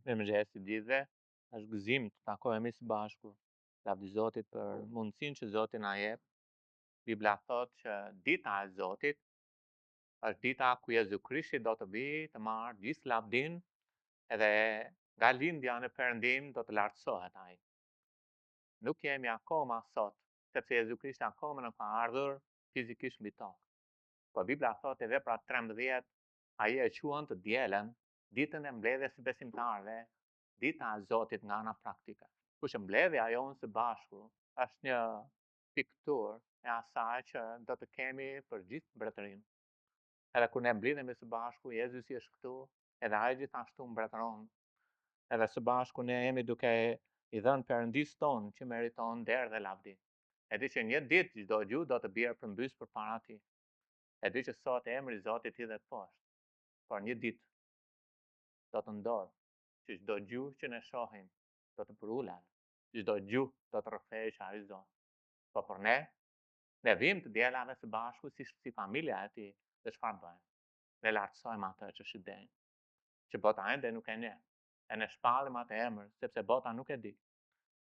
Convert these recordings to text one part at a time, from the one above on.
Mirëmëngjes të gjithëve. Është gëzim të takohemi së bashku. Lavdi Zotit për mundësinë që Zoti na jep. Bibla thotë që dita e Zotit është dita ku Jezu Krishti do të vijë të marrë gjithë lavdinë edhe nga lindja në perëndim do të lartësohet ai. Nuk jemi akoma sot, sepse Jezu Krishti akoma nuk ka ardhur fizikisht mbi tokë. Po Bibla thotë te Veprat 13, ai e quan të dielën ditën e mbledhjes së besimtarëve, dita e Zotit nga ana praktike. Kështu që mbledhja jonë së bashku është një pikturë e asaj që do të kemi për gjithë mbretërinë. Edhe kur ne mblidhemi së bashku, Jezusi është këtu, edhe ai gjithashtu mbretëron. Edhe së bashku ne jemi duke i dhënë Perëndisë tonë që meriton nder dhe lavdi. E di që një ditë çdo gjuhë do të bjerë përmbys përpara tij. E di që sot emri i Zotit hidhet poshtë. Por një ditë do të ndodhë që çdo gjuhë që ne shohim do të përulet, çdo gjuhë do të rrëfejë që ai Zot. Po për ne, ne vijmë të dielave së bashku si, si familja e tij dhe çfarë bëjmë? Ne lartësojmë atë që është i denjë, që bota ende nuk e njeh. E ne shpallim atë emër, sepse bota nuk e di.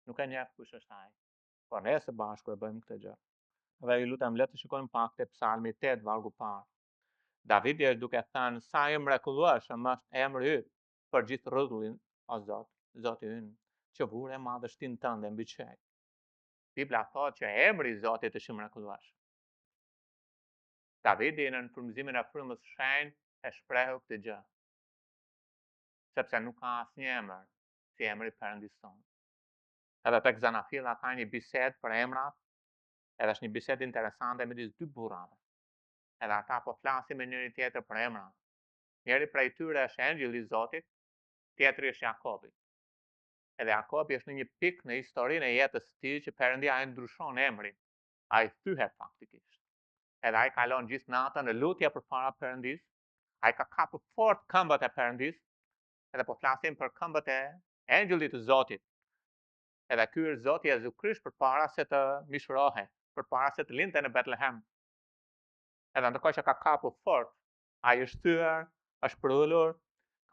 Nuk e njeh kush është ai. Por ne së bashku e bëjmë këtë gjë. Dhe ju lutem le të shikojmë pak te Psalmi 8 vargu parë. Davidi është duke thënë sa i mrekullueshëm është emri yt për gjithë rrotullin, o Zot, Zoti ynë, që vure madhështinë tënde mbi qiej. Bibla thotë që emri i Zotit është i mrekullueshëm. Davidi nën frymëzimin e frymës së shenjtë e shprehu këtë gjë. Sepse nuk ka asnjë emër si emri i Perëndisë tonë. Edhe tek Zanafilla ka një bisedë për emrat, edhe është një bisedë interesante midis dy burrave. Edhe ata po flasin me njëri tjetër për emra. Njëri prej tyre është engjëlli i Zotit, tjetri është Jakobi. Edhe Jakobi është në një pikë në historinë e jetës së tij që Perëndia e ndryshon emrin. Ai thyhet faktikisht. Edhe ai kalon gjithë natën në lutje përpara Perëndisë. Ai ka kapur fort këmbët e Perëndisë. Edhe po flasim për këmbët e engjëllit të Zotit. Edhe ky është Zoti Jezu Krisht përpara se të mishërohej, përpara se të lindte në Betlehem. Edhe ndërkohë që ka kapur fort, ai është thyer, është përulur,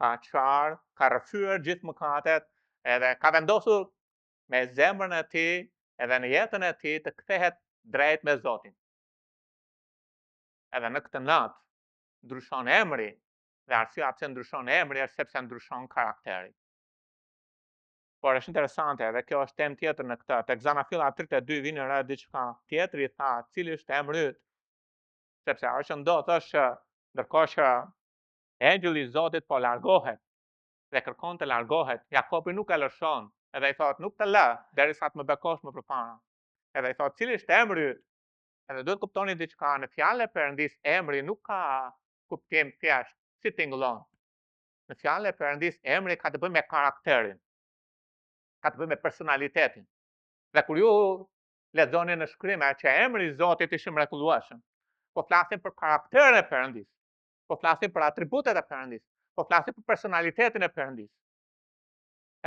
ka qarë, ka rrëfyer gjithë mëkatet, edhe ka vendosur me zemrën e tij edhe në jetën e tij të kthehet drejt me Zotin. Edhe në këtë natë ndryshon emri dhe arsyeja pse ndryshon emri është sepse ndryshon karakteri. Por është interesante, edhe kjo është temë tjetër në këtë. Tek Zanafilla 32 vini re diçka. Tjetri i tha, cili është emri yt? Sepse ajo që ndodh është që ndërkohë që engjëlli i Zotit po largohet dhe kërkon të largohet, Jakobi nuk e lëshon, edhe i thotë, nuk të lë derisa të më bekosh më përpara. Edhe i thotë, cili është emri yt? Edhe duhet kuptoni diçka, në fjalën e Perëndisë emri nuk ka kuptim thjesht si tingëllon. Në fjalën e Perëndisë emri ka të bëjë me karakterin. Ka të bëjë me personalitetin. Dhe kur ju lexoni në shkrime që emri i Zotit është i mrekullueshëm, po flasim për karakterin e Perëndisë, po flasim për atributet e Perëndisë, po flasim për personalitetin e Perëndisë.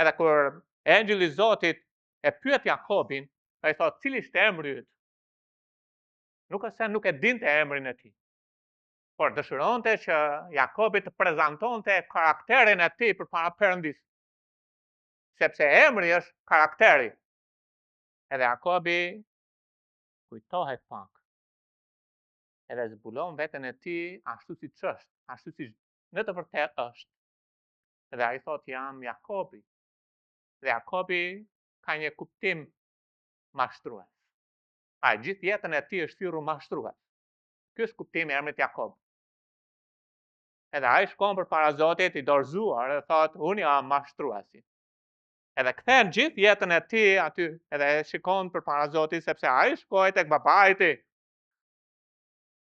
Edhe kur engjëlli i Zotit e pyet Jakobin, ai thotë, "Cili është emri yt?" Nuk është se nuk e dinte emrin e tij. por dëshironte që Jakobi të prezantonte karakterin e tij përpara Perëndisë. Sepse emri është karakteri. Edhe Jakobi kujtohet pak. Edhe zbulon veten e tij ashtu siç është, ashtu siç në të vërtetë është. Edhe ai thotë jam Jakobi. Dhe Jakobi ka një kuptim mashtrues. Ai gjithë jetën e tij është thirrur mashtrues. Ky është kuptimi i emrit Jakob. Edhe ai shkon përpara Zotit i dorëzuar dhe thotë, unë jam mashtruesi. Edhe kthen gjithë jetën e tij aty, edhe e shikon përpara Zotit sepse ai shkoi tek babai i tij.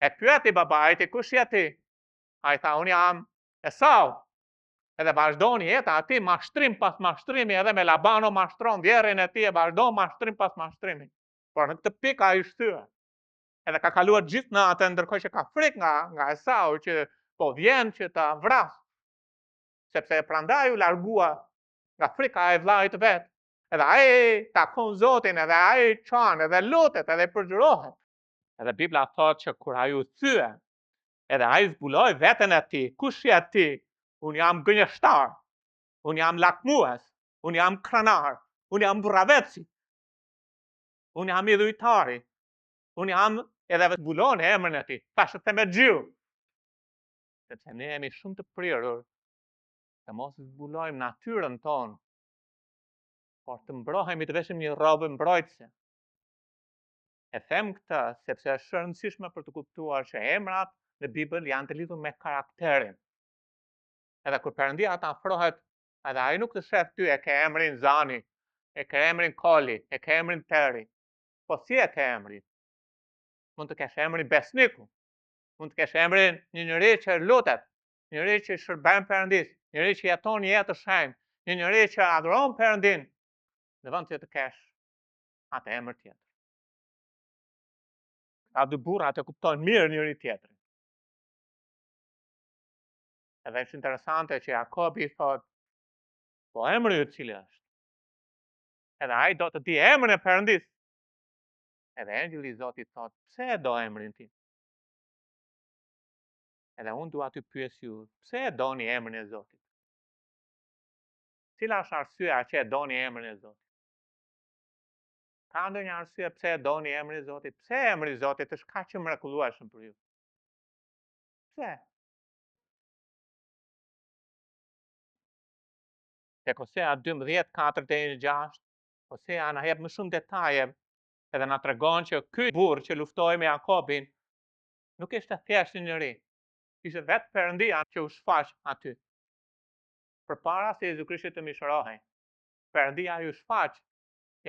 E pyeti babai i tij, kush je ti? Ai tha, unë jam Esau. Edhe vazhdon jeta e tij mashtrim pas mashtrimi, edhe me Labanin mashtron vjehrrin e tij e vazhdon mashtrim pas mashtrimi. Por në këtë pikë ai është thyer. Edhe ka kaluar gjithë natën ndërkohë që ka frikë nga nga Esau që po vjen që ta vrasë. Sepse prandaj u largua nga frika e vëllait të vet. Edhe ai takon Zotin, edhe ai qan, edhe lutet, edhe përgjërohet. Edhe Bibla thotë që kur ai u thye, edhe ai zbuloi veten e tij, kush je ti? Unë jam gënjeshtar. Unë jam lakmues, unë jam krenar, unë jam burraveci, unë jam idhujtari, unë jam edhe zbulon emrin e tij, thashethemexhiu. Sepse ne jemi shumë të prirur të mos zbulojmë natyrën tonë, por të mbrohemi të veshim një rrobë mbrojtëse. E them këtë sepse është e rëndësishme për të kuptuar që emrat në Bibël janë të lidhur me karakterin. Edhe kur Perëndia të afrohet, edhe ai nuk të shef ty e ke emrin Zani, e ke emrin Koli, e ke emrin Teri. Po si e ke emrin? Mund të kesh emrin Besniku, mund të kesh emrin një njeri që lutet, një njeri që shërben Perëndisë, një njeri që jeton një jetë të shenjtë, një njeri që adhuron Perëndinë, në vend që të kesh atë emër tjetër. Këta dy burrat e kuptojnë mirë njëri tjetrin. Edhe është interesante që Jakobi i thotë, po emri yt cili është? Edhe ai do të di emrin e Perëndisë. Edhe engjëlli i Zotit thotë, pse e do emrin tim? Edhe unë dua t'ju pyes ju, pse e doni emrin e Zotit? Cila është arsyeja që e doni emrin e Zotit? Ka ndonjë arsye pse e doni emrin e Zotit? Pse emri i Zotit është kaq i mrekullueshëm për ju? Pse? Tek Osea 12, 4 deri në 6, Osea na jep më shumë detaje edhe na tregon që ky burrë që luftoi me Jakobin nuk ishte thjesht një njeri, ishte vetë Perëndia që u shfaq aty. Përpara se Jezu Krishti të mishërohej, Perëndia iu shfaq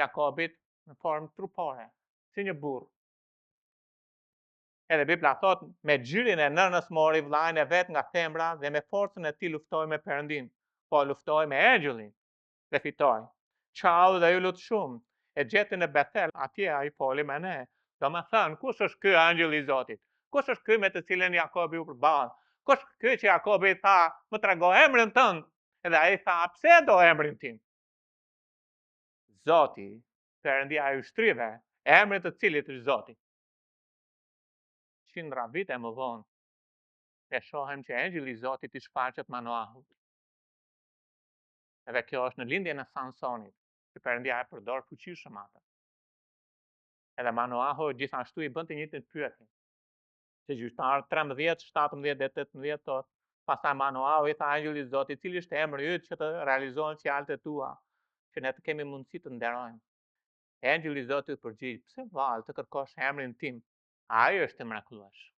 Jakobit në formë trupore, si një burrë. Edhe Bibla thotë, me gjirin e nënës mori vëllain e vet nga thembra dhe me forcën e tij luftoi me Perëndinë, po luftoi me engjëllin dhe fitoi. Qau dhe iu lut shumë, e gjeti në Bethel, atje ai foli me ne. Domethënë, kush është ky engjëll i Zotit? Kush është ky me të cilin Jakobi u përball? Kush është ky që Jakobi i tha, më trego emrin tënd? Edhe ai tha, pse e do emrin tim? Zoti, Perëndia e ushtrive, emri të cilit është Zoti. Qindra vite më vonë, e shohim që engjëlli i Zotit i shfaqet Manoahut. Edhe kjo është në lindjen e Samsonit, që Perëndia e përdor fuqishëm atë. Edhe Manoahu gjithashtu i bën të njëjtën pyetje. Te Gjyqtarët 13, 17 dhe 18 thotë, pastaj Manoahu i tha engjëllit të Zotit, cili është emri yt që të realizohen fjalët e tua, që ne të kemi mundësi të nderojmë. Engjëlli i Zotit u përgjigj, pse vallë të kërkosh emrin tim? Ai është i mrekullueshëm.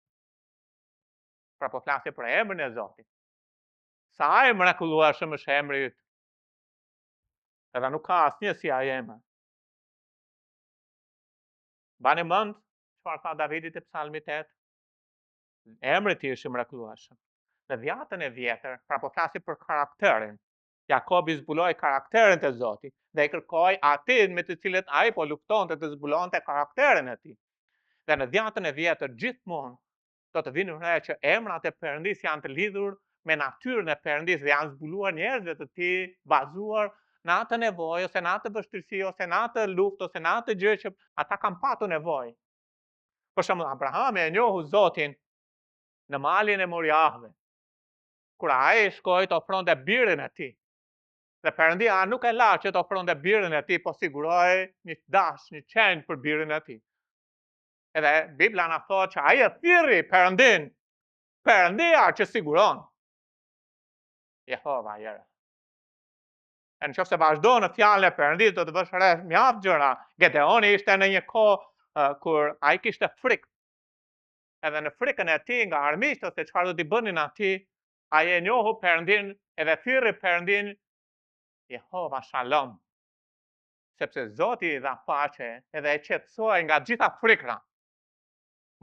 Pra po flasim për emrin e Zotit. Sa i mrekullueshëm është emri yt. Edhe nuk ka asnjë si ai emër. Mbani mend çfarë tha Davidi te Psalmi 8? Emri i tij është i mrekullueshëm. Në dhjatën e vjetër, pra po flasim për karakterin. Jakobi zbuloi karakterin te Zoti dhe i kërkoi atij me të cilët ai po luftonte të zbulonte karakterin e tij. Dhe në dhjatën e vjetër gjithmonë do të vini re që emrat e Perëndisë janë të lidhur me natyrën e Perëndisë dhe janë zbuluar njerëzve të tij bazuar në atë nevojë ose në atë vështirësi ose në atë luftë ose në atë gjë që ata kanë patur nevojë. Për shembull, Abrahami e njohu Zotin në malin e Moriahëve, kur ai shkoi të ofronte birin e tij. Dhe Perëndia nuk e la që të ofronte birin e tij, po siguroi një dash, një qen për birin e tij. Edhe Bibla na thotë që ai e thirri Perëndinë, Perëndia që siguron. Jehova Jire. E në qoftë se vazhdon në fjalën e Perëndisë, do të vësh re mjaft gjëra. Gedeoni ishte në një kohë uh, kur ai kishte frikë. Edhe në frikën e tij nga armiqtë ose çfarë do t'i bënin atij, ai e njohu Perëndinë edhe thirri Perëndinë Jehova Shalom. Sepse Zoti i dha paqe edhe e qetësoi nga gjitha frikra.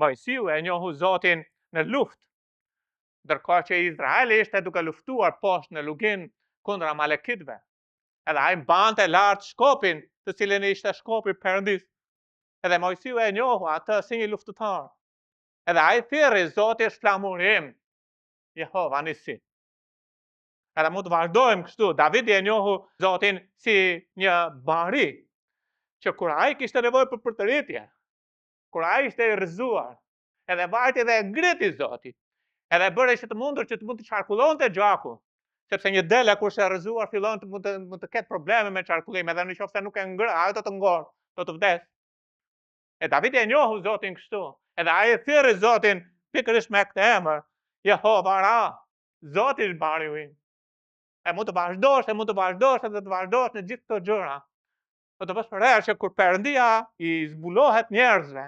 Moisiu e njohu Zotin në luftë, ndërkohë që Izraeli ishte duke luftuar poshtë në luginë kundër Amalekitëve. Edhe ai mbante lart shkopin, të cilin ishte shkopi i Perëndisë. Edhe Moisiu e njohu atë si një luftëtar. Edhe ai thirri, Zoti është flamuri im, Jehova Nisi. Edhe mund të vazhdojmë kështu, Davidi e njohu Zotin si një bari, që kur ai kishte nevojë për përtëritje, kur ai ishte i rrëzuar, edhe vajti dhe e ngriti Zoti, edhe bëri që të mundur që të mund të qarkullonte gjaku. Sepse një dele kur është e rrëzuar fillon të mund të mund të ketë probleme me qarkullim, edhe në qoftë se nuk e ngre, ajo do të ngordhë, do të vdesë. E Davidi e njohu Zotin kështu, edhe ai e thirri Zotin pikërisht me këtë emër, Jehova Ra, Zoti është bariu im. E mund të vazhdosh, e mund të vazhdosh edhe të vazhdosh në gjithë këto gjëra. Do të vësh re që kur Perëndia i zbulohet njerëzve,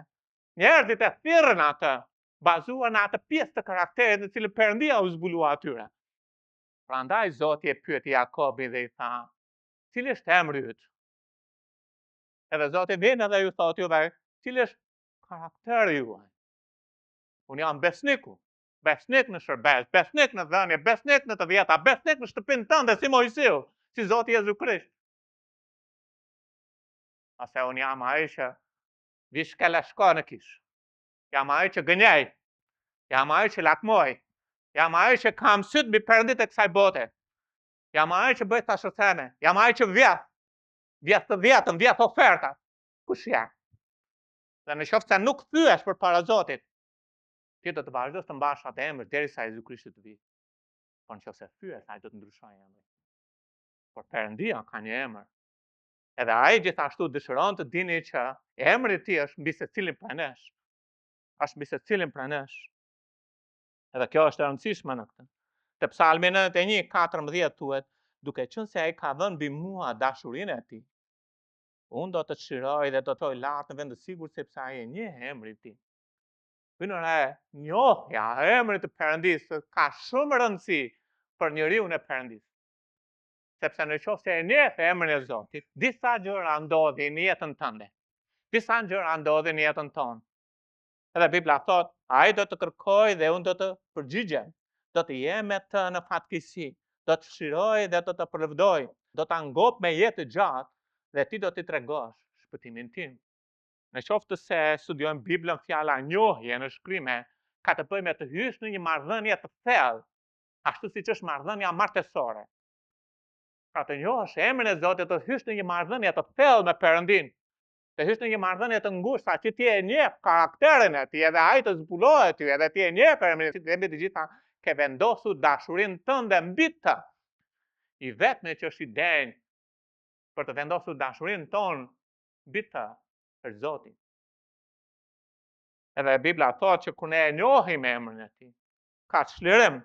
njerëzit e thirrën atë, bazuar në atë pjesë të karakterit në cilën Perëndia u zbulua atyre. Prandaj Zoti e pyeti Jakobin dhe i tha, cili është emri yt? Edhe Zoti vjen edhe ju thotë juve, cili është karakteri juaj? Unë jam besniku, besnik në shërbesë, besnik në dhënie, besnik në të dhjeta, besnik në shtëpinë tënde si Moisiu, si Zoti Jezu Krisht. Ose unë jam ai që vi shkel e shko në kishë. Jam ai që gënjej. Jam ai që lakmoj. Jam ai që kam sytë mbi perënditë e kësaj bote. Jam ai që bëj thashetheme. Jam ai që vjedh. Vjedh të dhjetën, vjedh ofertat. Kush je? Dhe në qoftë se nuk thyhesh përpara Zotit, ti do të vazhdosh të mbash atë emër derisa Jezu Krishti të vijë. Por në qoftë se thyhesh, ai do të ndryshojë emrin. Por Perëndia ka një emër. Edhe ai gjithashtu dëshiron të dini që emri i tij është mbi secilin prej nesh. Është mbi secilin prej nesh. Edhe kjo është e rëndësishme në këtë. Te Psalmi 91, 14 thuhet, duke qenë se ai ka vënë mbi mua dashurinë e tij. Unë do të çliroj dhe do të çoj lart në vend të sigurt sepse ai e njeh emrin e tij. Vini re, njohja e emrit të Perëndisë ka shumë rëndësi për njeriun e Perëndisë. Sepse në qoftë se e njeh emrin e Zotit, disa gjëra ndodhin në jetën tënde. Disa gjëra ndodhin në jetën tonë. Edhe Bibla thotë, ai do të kërkojë dhe unë do të përgjigjem, do të jem me të në fatkeqësi, do të çliroj dhe do të përlëvdoj, do ta ngop me jetë të gjatë dhe ti do t'i tregosh shpëtimin tim. Në qoftë se studiojmë Biblën, fjala njohje në shkrime ka të bëjë me të hysh në një marrëdhënie të thellë, ashtu siç është marrëdhënia martesore. Pra të njohësh emrin e Zotit, të hysh në një marrëdhënie të thellë me Perëndinë, të hysh në një marrëdhënie të ngushtë, sa që ti e njeh karakterin e tij, edhe ai të zbulohet ty, edhe ti e njeh emrin e tij, dhe mbi të gjitha ke vendosur dashurinë tënde mbi të. I vetmi që është i denjë për të vendosur dashurinë tonë mbi të është Zoti. Edhe Bibla thotë që kur ne e njohim emrin e tij, ka çlirim.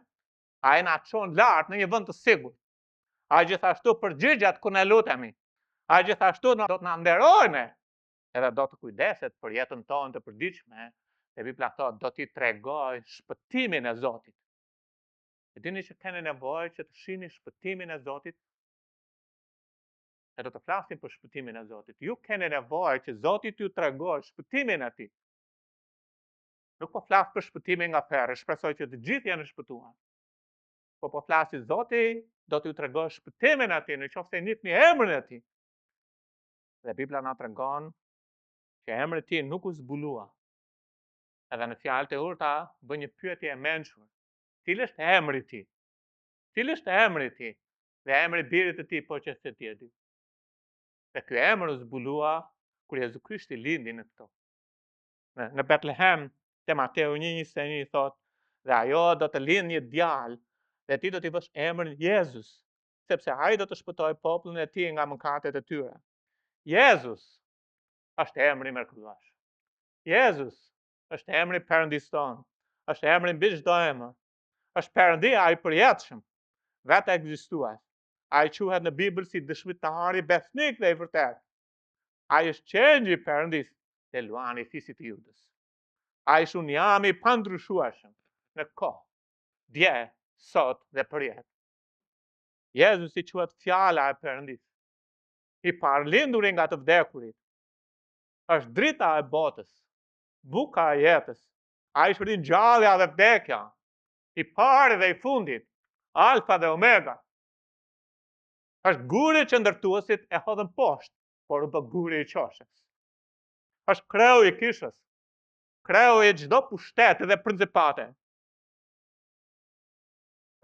Ai na çon lart në një vend të sigurt. Ai gjithashtu përgjigjet kur ne lutemi. Ai gjithashtu do të na nderojë ne. Edhe do të kujdeset për jetën tonë të përditshme. Dhe Bibla thotë do t'i tregoj shpëtimin e Zotit. E dini që keni nevojë që të shihni shpëtimin e Zotit? E do të flasim për shpëtimin e Zotit. Ju keni nevojë që Zoti t'ju tregojë shpëtimin e tij. Nuk po flas për shpëtimin nga ferri, shpresoj që të gjithë janë shpëtuar. Po po flas që Zoti do t'ju tregojë shpëtimin e tij në qoftë se njihni emrin e tij. Dhe Bibla na tregon që emri i tij nuk u zbulua. Edhe në fjalët e urta bën një pyetje e mençur. Cili është emri i tij? Cili është emri i tij? Dhe emri i birit të tij po që se ti e di. Dhe ky emër u zbulua kur Jezu Krishti lindi në këto. Në, në Betlehem, te Mateu 1:21 thotë, dhe ajo do të lindë një djalë dhe ti do t'i vësh emrin Jezus, sepse ai do të shpëtojë popullin e tij nga mëkatet e tyre. Jezus është emri i mrekullueshëm. Jezus është emri i Perëndisë tonë, është emri mbi çdo emër. Është Perëndia i përjetshëm, vetë ekzistues. Ai quhet në Bibël si dëshmitari besnik dhe i vërtetë. Ai është qengji i Perëndisë dhe luani i fisit të Judës. Ai është unë jam i pandryshueshëm në kohë, dje, sot dhe përjetë. Jezusi quhet fjala e Perëndisë. I parëlinduri nga të vdekurit. Është drita e botës, buka e jetës. Ai është ringjallja dhe vdekja, i pari dhe i fundit, alfa dhe omega. Është guri që ndërtuesit e hodhën poshtë, por u bë guri i qoshes. Është kreu i kishës, kreu i çdo pushteti dhe principate.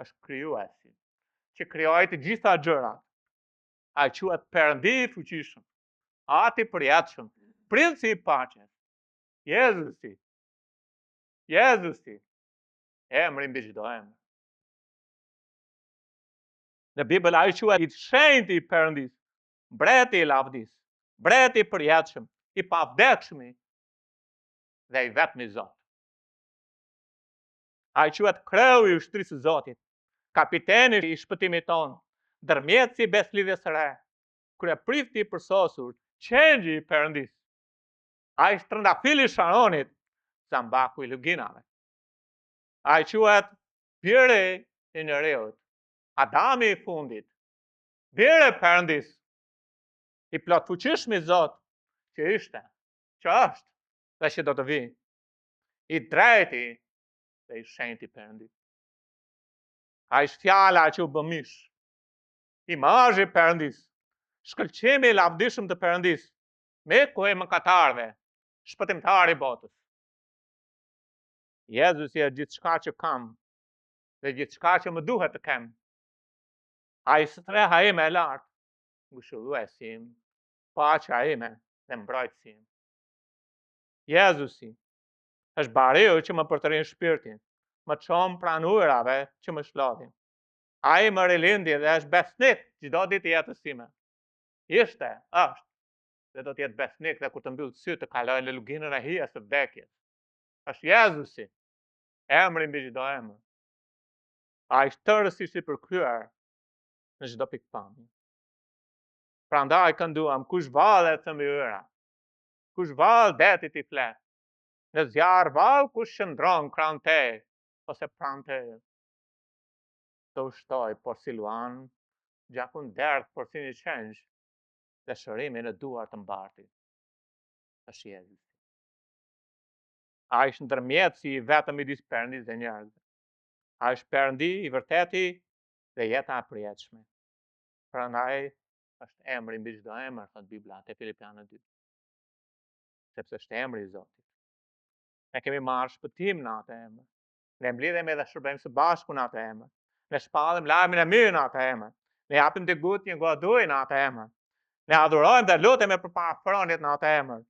Është krijuesi që krijoi të gjitha gjërat. Ai quhet Perëndi i fuqishëm, Ati i përjetshëm, Princi i paqes, Jezusi. Jezusi, emri mbi çdo emër. Në Bibël ai quhet i shenjti i Perëndisë, mbreti i lavdisë, mbreti i përjetshëm, i pavdekshmi dhe i vetmi Zot. Ai quhet kreu i ushtrisë së Zotit, kapiteni i shpëtimit tonë, ndërmjetësi i besëlidhjes së re, kryeprifti i përsosur, qengji i Perëndisë. Ai është trëndafili i Sharonit, zambaku i luginave. Ai quhet biri i njeriut, Adami i fundit, biri i Perëndisë, i plotfuqishmi Zot që ishte, që është dhe që do të vijë, i drejti dhe i shenjti i Perëndisë. Ai është fjala që u bë mish, imazhi i Perëndisë, shkëlqimi i lavdishëm të Perëndisë, miku i mëkatarëve, shpëtimtari i botës. Jezusi është gjithçka që kam dhe gjithçka që më duhet të kem. Ai është streha ime e lartë, ngushëlluesi im, paqja ime dhe mbrojtësi im. Jezusi është bariu që më përtërin shpirtin, më çon pranë ujërave që më shlodhin. Ai më rilindi dhe është besnik çdo ditë të jetës sime. Ishte, është dhe do të jetë besnik dhe kur të mbyll sytë të kaloj në luginën e hijes së vdekjes. Është Jezusi, emri mbi çdo emër. Ai është tërësisht i përkryer në çdo pikëpamje. Prandaj kënduam kush vallë ecën mbi ujëra. Kush vallë detit i flet. Në zjarr vallë kush qëndron pranë teje ose pranë teje. Të ushtoj porsi luan, gjakun derdh porsi një qengj dhe shërimin në duar të mbarti. Është Jezusi. Ai është ndërmjetësi i vetëm midis Perëndisë dhe njerëzve. Ai është Perëndi i vërteti dhe jeta e përjetshme. Prandaj është emri mbi çdo emër, thotë Bibla te Filipianët 2. Sepse është emri i Zotit. Ne kemi marrë shpëtim në atë emër. Ne mblidhemi dhe shërbejmë së bashku në atë emër. Ne shpallim lajmin e mirë në atë emër. Ne japim dikujt një gotë ujë në atë emër. Ne adhurojmë dhe lutemi përpara fronit në atë emër.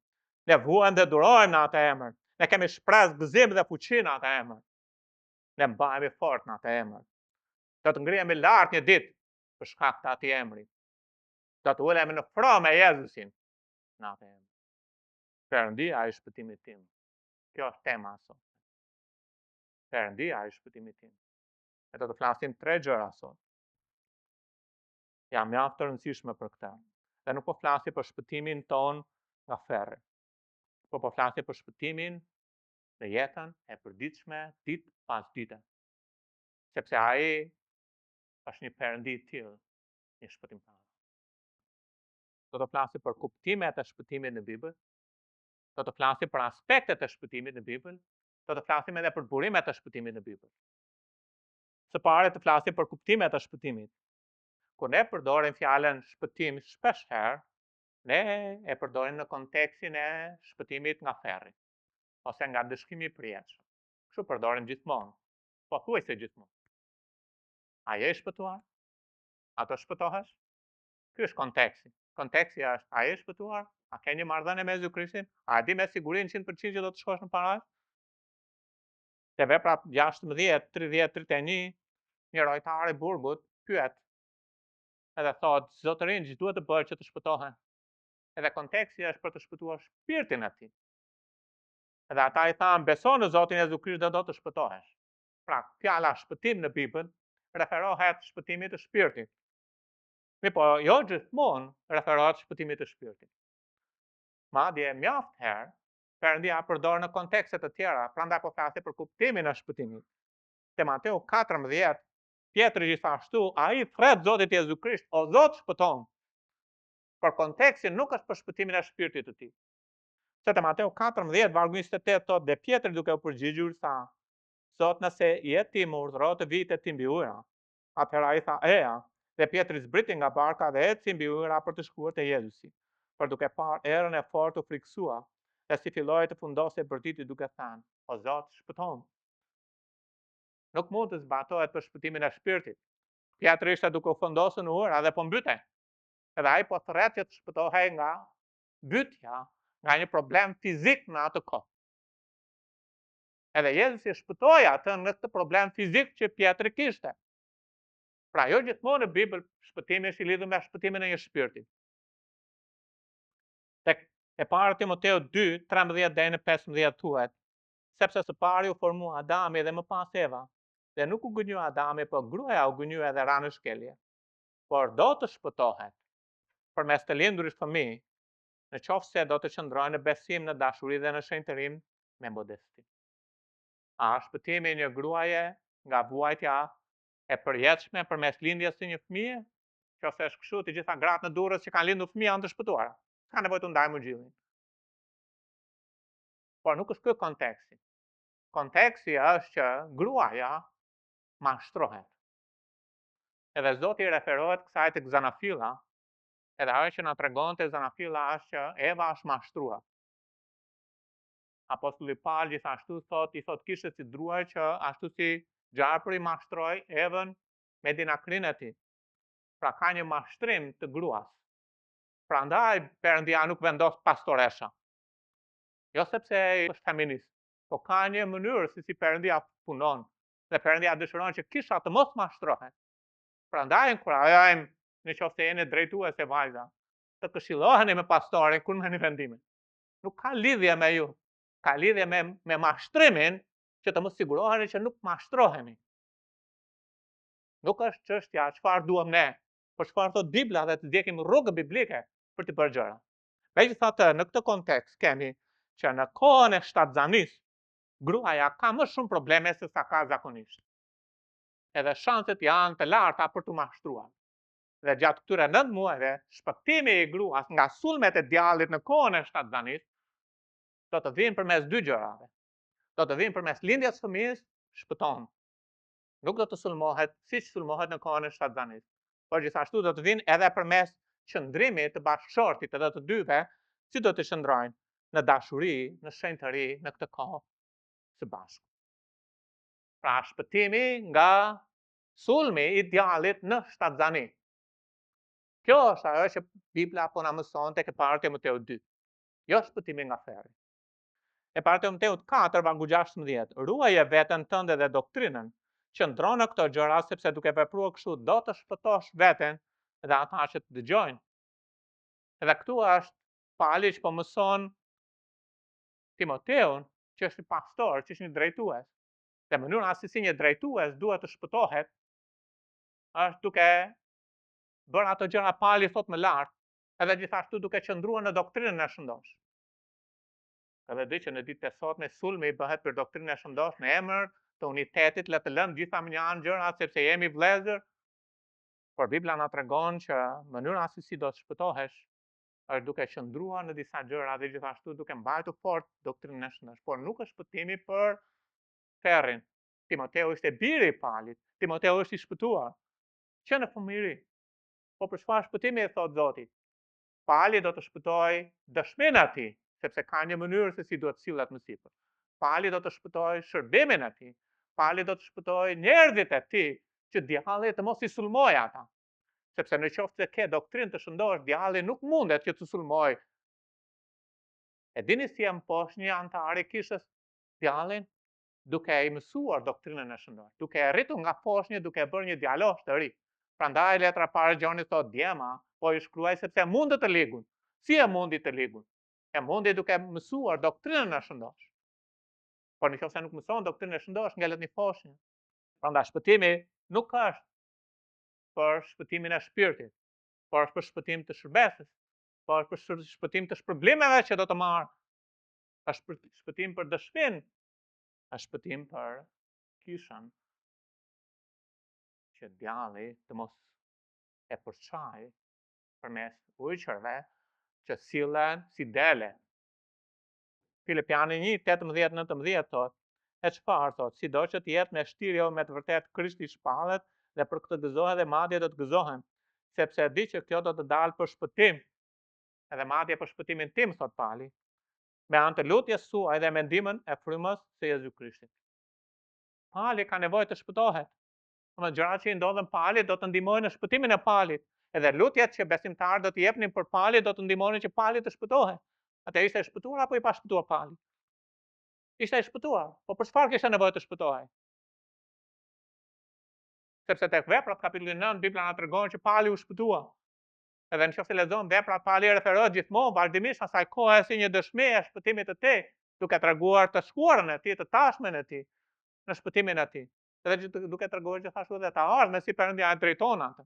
Ne vuajmë dhe durojmë në atë emër. Ne kemi shpresë, gëzim dhe fuqi në atë emër. Ne mbahemi fort në atë emër. Do të ngrihemi lart një ditë për shkak të atij emri. Do të ulemi në fron me Jezusin në atë emër. Perëndia i shpëtimit tim. Kjo është tema sot. Perëndia i shpëtimit tim. Ne do të flasim tre gjëra sot. Janë mjaft të rëndësishme për këtë. Dhe nuk po flasim për shpëtimin tonë nga ferri. Po po flasim për shpëtimin në jetën e përditshme ditë pas dite. Sepse ai është një perëndi i tillë, një shpëtimtar. Do të flasim për kuptimet e shpëtimit në Bibël, do të flasim për aspektet e shpëtimit në Bibël, do të flasim edhe për burimet e shpëtimit në Bibël. Së pari të flasim për kuptimet e shpëtimit. Kur ne përdorim fjalën shpëtim shpesh herë, ne e përdorim në kontekstin e shpëtimit nga ferri ose nga ndëshkimi i përjetshëm. Kështu përdorim gjithmonë, pothuajse gjithmonë. A je i shpëtuar? A do shpëtohesh? Ky është konteksti. Konteksti është, a je i shpëtuar? A ke një marrëdhënie me Jezu Krishtin? A e di me siguri 100% që do të shkosh në parajsë? Te veprat 16, 30, 31, një rojtar i burgut pyet edhe thotë, zotërinj, ç'duhet të bëj që të shpëtohem? Edhe konteksti është për të shpëtuar shpirtin e tij. Edhe ata i thanë, beso në Zotin Jezu Krisht dhe do të shpëtohesh. Pra, fjala shpëtim në Bibël referohet shpëtimit të shpirtit. Mirëpo, jo gjithmonë referohet shpëtimit të shpirtit. Madje, mjaft herë, Perëndia e përdor në kontekste të tjera, prandaj po flasim për kuptimin e shpëtimit. Te Mateu 14, Pjetri gjithashtu, ai i thërret Zotit Jezu Krisht, o Zot shpëtomë. Por konteksti nuk është për shpëtimin e shpirtit të tij. Se te Mateu 14, vargu 28 thotë, dhe Pjetri duke u përgjigjur tha, Zot, nëse je ti më urdhëro të vij te ti mbi ujëra. Atëherë ai tha, Eja, dhe Pjetri zbriti nga barka dhe eci mbi ujëra për të shkuar te Jezusi. Por duke parë erën e fortë u frikësua, dhe si filloi të fundosej bërtiti duke thënë, O Zot, shpëtomë. Nuk mund të zbatohet për shpëtimin e shpirtit. Pjetri ishte duke u fundosur në ujëra dhe po mbytej. Edhe ai po thërret që të shpëtohej nga mbytja, nga një problem fizik në atë kohë. Edhe Jezusi e shpëtoi atë në këtë problem fizik që Pjetri kishte. Pra jo gjithmonë në Bibël shpëtimi është i lidhur me shpëtimin e një shpirti. Tek e para Timoteu 2, 13 deri në 15 thuhet, sepse së pari u formua Adami dhe më pas Eva, dhe nuk u gënjye Adami, po gruaja u gënjye dhe ra në shkelje. Por do të shpëtohet përmes të lindurit fëmijë, në qoftë se do të qëndrojë në besim, në dashuri dhe në shenjtërim me modesti. A është shpëtimi i një gruaje nga vuajtja e përjetshme përmes lindjes së një fëmije? Qoftë se është kështu, të gjitha gratë në Durrës që kanë lindur fëmijë janë të shpëtuara. S'ka nevojë të ndajmë ungjillin. Por nuk është ky konteksti. Konteksti është që gruaja mashtrohet. Edhe Zoti i referohet kësaj tek Zanafilla, edhe ajo që na tregon te Zanafilla është që Eva është mashtruar. Apostulli Pal gjithashtu thot, i thot kishës si druaj që ashtu si gjarpri mashtroi Evën me dinakërinë e tij. Pra ka një mashtrim të gruas. Prandaj Perëndia nuk vendos pastoresha. Jo sepse është feminist, po ka një mënyrë se si Perëndia punon dhe Perëndia dëshiron që kisha të mos mashtrohet. Prandaj inkurajojmë në qoftë se jeni drejtuese vajza, të këshilloheni me pastorin kur merrni vendime. Nuk ka lidhje me ju, ka lidhje me, me mashtrimin që të mos siguroheni që nuk mashtroheni. Nuk është çështja çfarë duam ne, por çfarë thotë Bibla dhe të ndjekim rrugën biblike për të bërë gjëra. Megjithatë, në këtë kontekst kemi që në kohën e shtatzanisë, gruaja ka më shumë probleme se sa ka zakonisht. Edhe shanset janë të larta për t'u mashtruar. Dhe gjatë këtyre 9 muajve, shpëtimi i gruas nga sulmet e djallit në kohën e shtatzanisë do të vijnë përmes dy gjërave. Do të vijnë përmes lindjes së fëmijës, shpëton. Nuk do të sulmohet siç sulmohet në kohën e shtatzanisë. Por gjithashtu do të vijnë edhe përmes qëndrimit të bashkëshortit edhe të dyve, si do të qëndrojnë në dashuri, në shenjtëri, në këtë kohë së bashku. Pra shpëtimi nga sulmi i djallit në shtatzani. Kjo është ajo që Bibla po na mëson tek e para Timoteu 2. Jo shpëtimi nga ferri. E para Timoteut 4, vargu 16, ruaje veten tënde dhe doktrinën, qëndro në këto gjëra sepse duke vepruar kështu do të shpëtosh veten dhe ata që të dëgjojnë. Edhe këtu është Pali që po mëson Timoteun, që është një pastor, që është një drejtues. Dhe mënyra se si një drejtues duhet të shpëtohet është duke bërë ato gjëra Pali thotë më lart, edhe gjithashtu duke qëndruar në doktrinën e shëndoshë. Edhe di që në ditët e sotme sulmi bëhet për doktrinën e shëndoshë në emër të unitetit, le të lëmë gjitha mënjanë gjërat sepse jemi vëllezër. Por Bibla na tregon që mënyra se si do të shpëtohesh është duke qëndruar në disa gjëra dhe gjithashtu duke mbajtur fort doktrinën e shëndoshë. Por nuk është shpëtimi për ferrin. Timoteu ishte biri i Palit. Timoteu është i shpëtuar që në fëmijëri. Po për çfarë shpëtimi e thotë Zoti? Pali do të shpëtojë dëshminë e tij, sepse ka një mënyrë se si duhet sillet më sipër. Pali do të shpëtojë shërbimin e tij. Pali do të shpëtojë njerëzit e tij, që djalli të mos i sulmojë ata. Sepse në qoftë se ke doktrinë të shëndoshë, djalli nuk mundet që të sulmojë. E dini si e mposht një anëtar i kishës djallin? Duke i mësuar doktrinën e shëndoshë, duke e rritur nga foshnjë, duke e bërë një djalosh të ri. Prandaj letra e parë e Gjonit thotë, djema, po ju shkruaj sepse mundët të ligun. Si e mundi të ligun? E mundi duke mësuar doktrinën e shëndoshë. Por në qoftë se nuk mëson doktrinën e shëndoshë, ngelet një foshnjë. Prandaj shpëtimi nuk është për shpëtimin e shpirtit, por është për shpëtim të shërbesës, por është për shpëtim të shpërblimeve që do të marrë, është për shpëtim për dëshminë, është shpëtim për kishën, që djalli të mos e përçajë përmes ujqërve që sillen si dele. Filipiani 1, 18, 19 thotë, e çfarë thotë, sido që të jetë me shtirje o me të vërtetë Krishti shpallet dhe për këtë gëzohem dhe madje do të gëzohem, sepse e di që kjo do të dalë për shpëtim, edhe madje për shpëtimin tim, thotë Pali, me anë të lutjes suaj dhe me ndihmën e frymës së Jezu Krishtit. Pali ka nevojë të shpëtohet. Domethënë gjërat që i ndodhën Palit do të ndihmojnë në shpëtimin e Palit. Edhe lutjet që besimtarët do të jepnin për Palin do të ndihmonin që Pali të shpëtohej. Atëherë ishte i shpëtuar apo i pashpëtuar Pali? Ishte i shpëtuar. Po për çfarë kishte nevojë të shpëtohej? Sepse tek veprat kapitulli 9 Bibla na tregon që Pali u shpëtua. Edhe në qoftë se lexon veprat Pali referohet gjithmonë vazhdimisht asaj kohe si një dëshmi e shpëtimit të tij, duke treguar të shkuarën e tij, të tashmen e tij, në shpëtimin e tij. Edhe duke treguar gjithashtu edhe të ardhmen si Perëndia e drejton atë.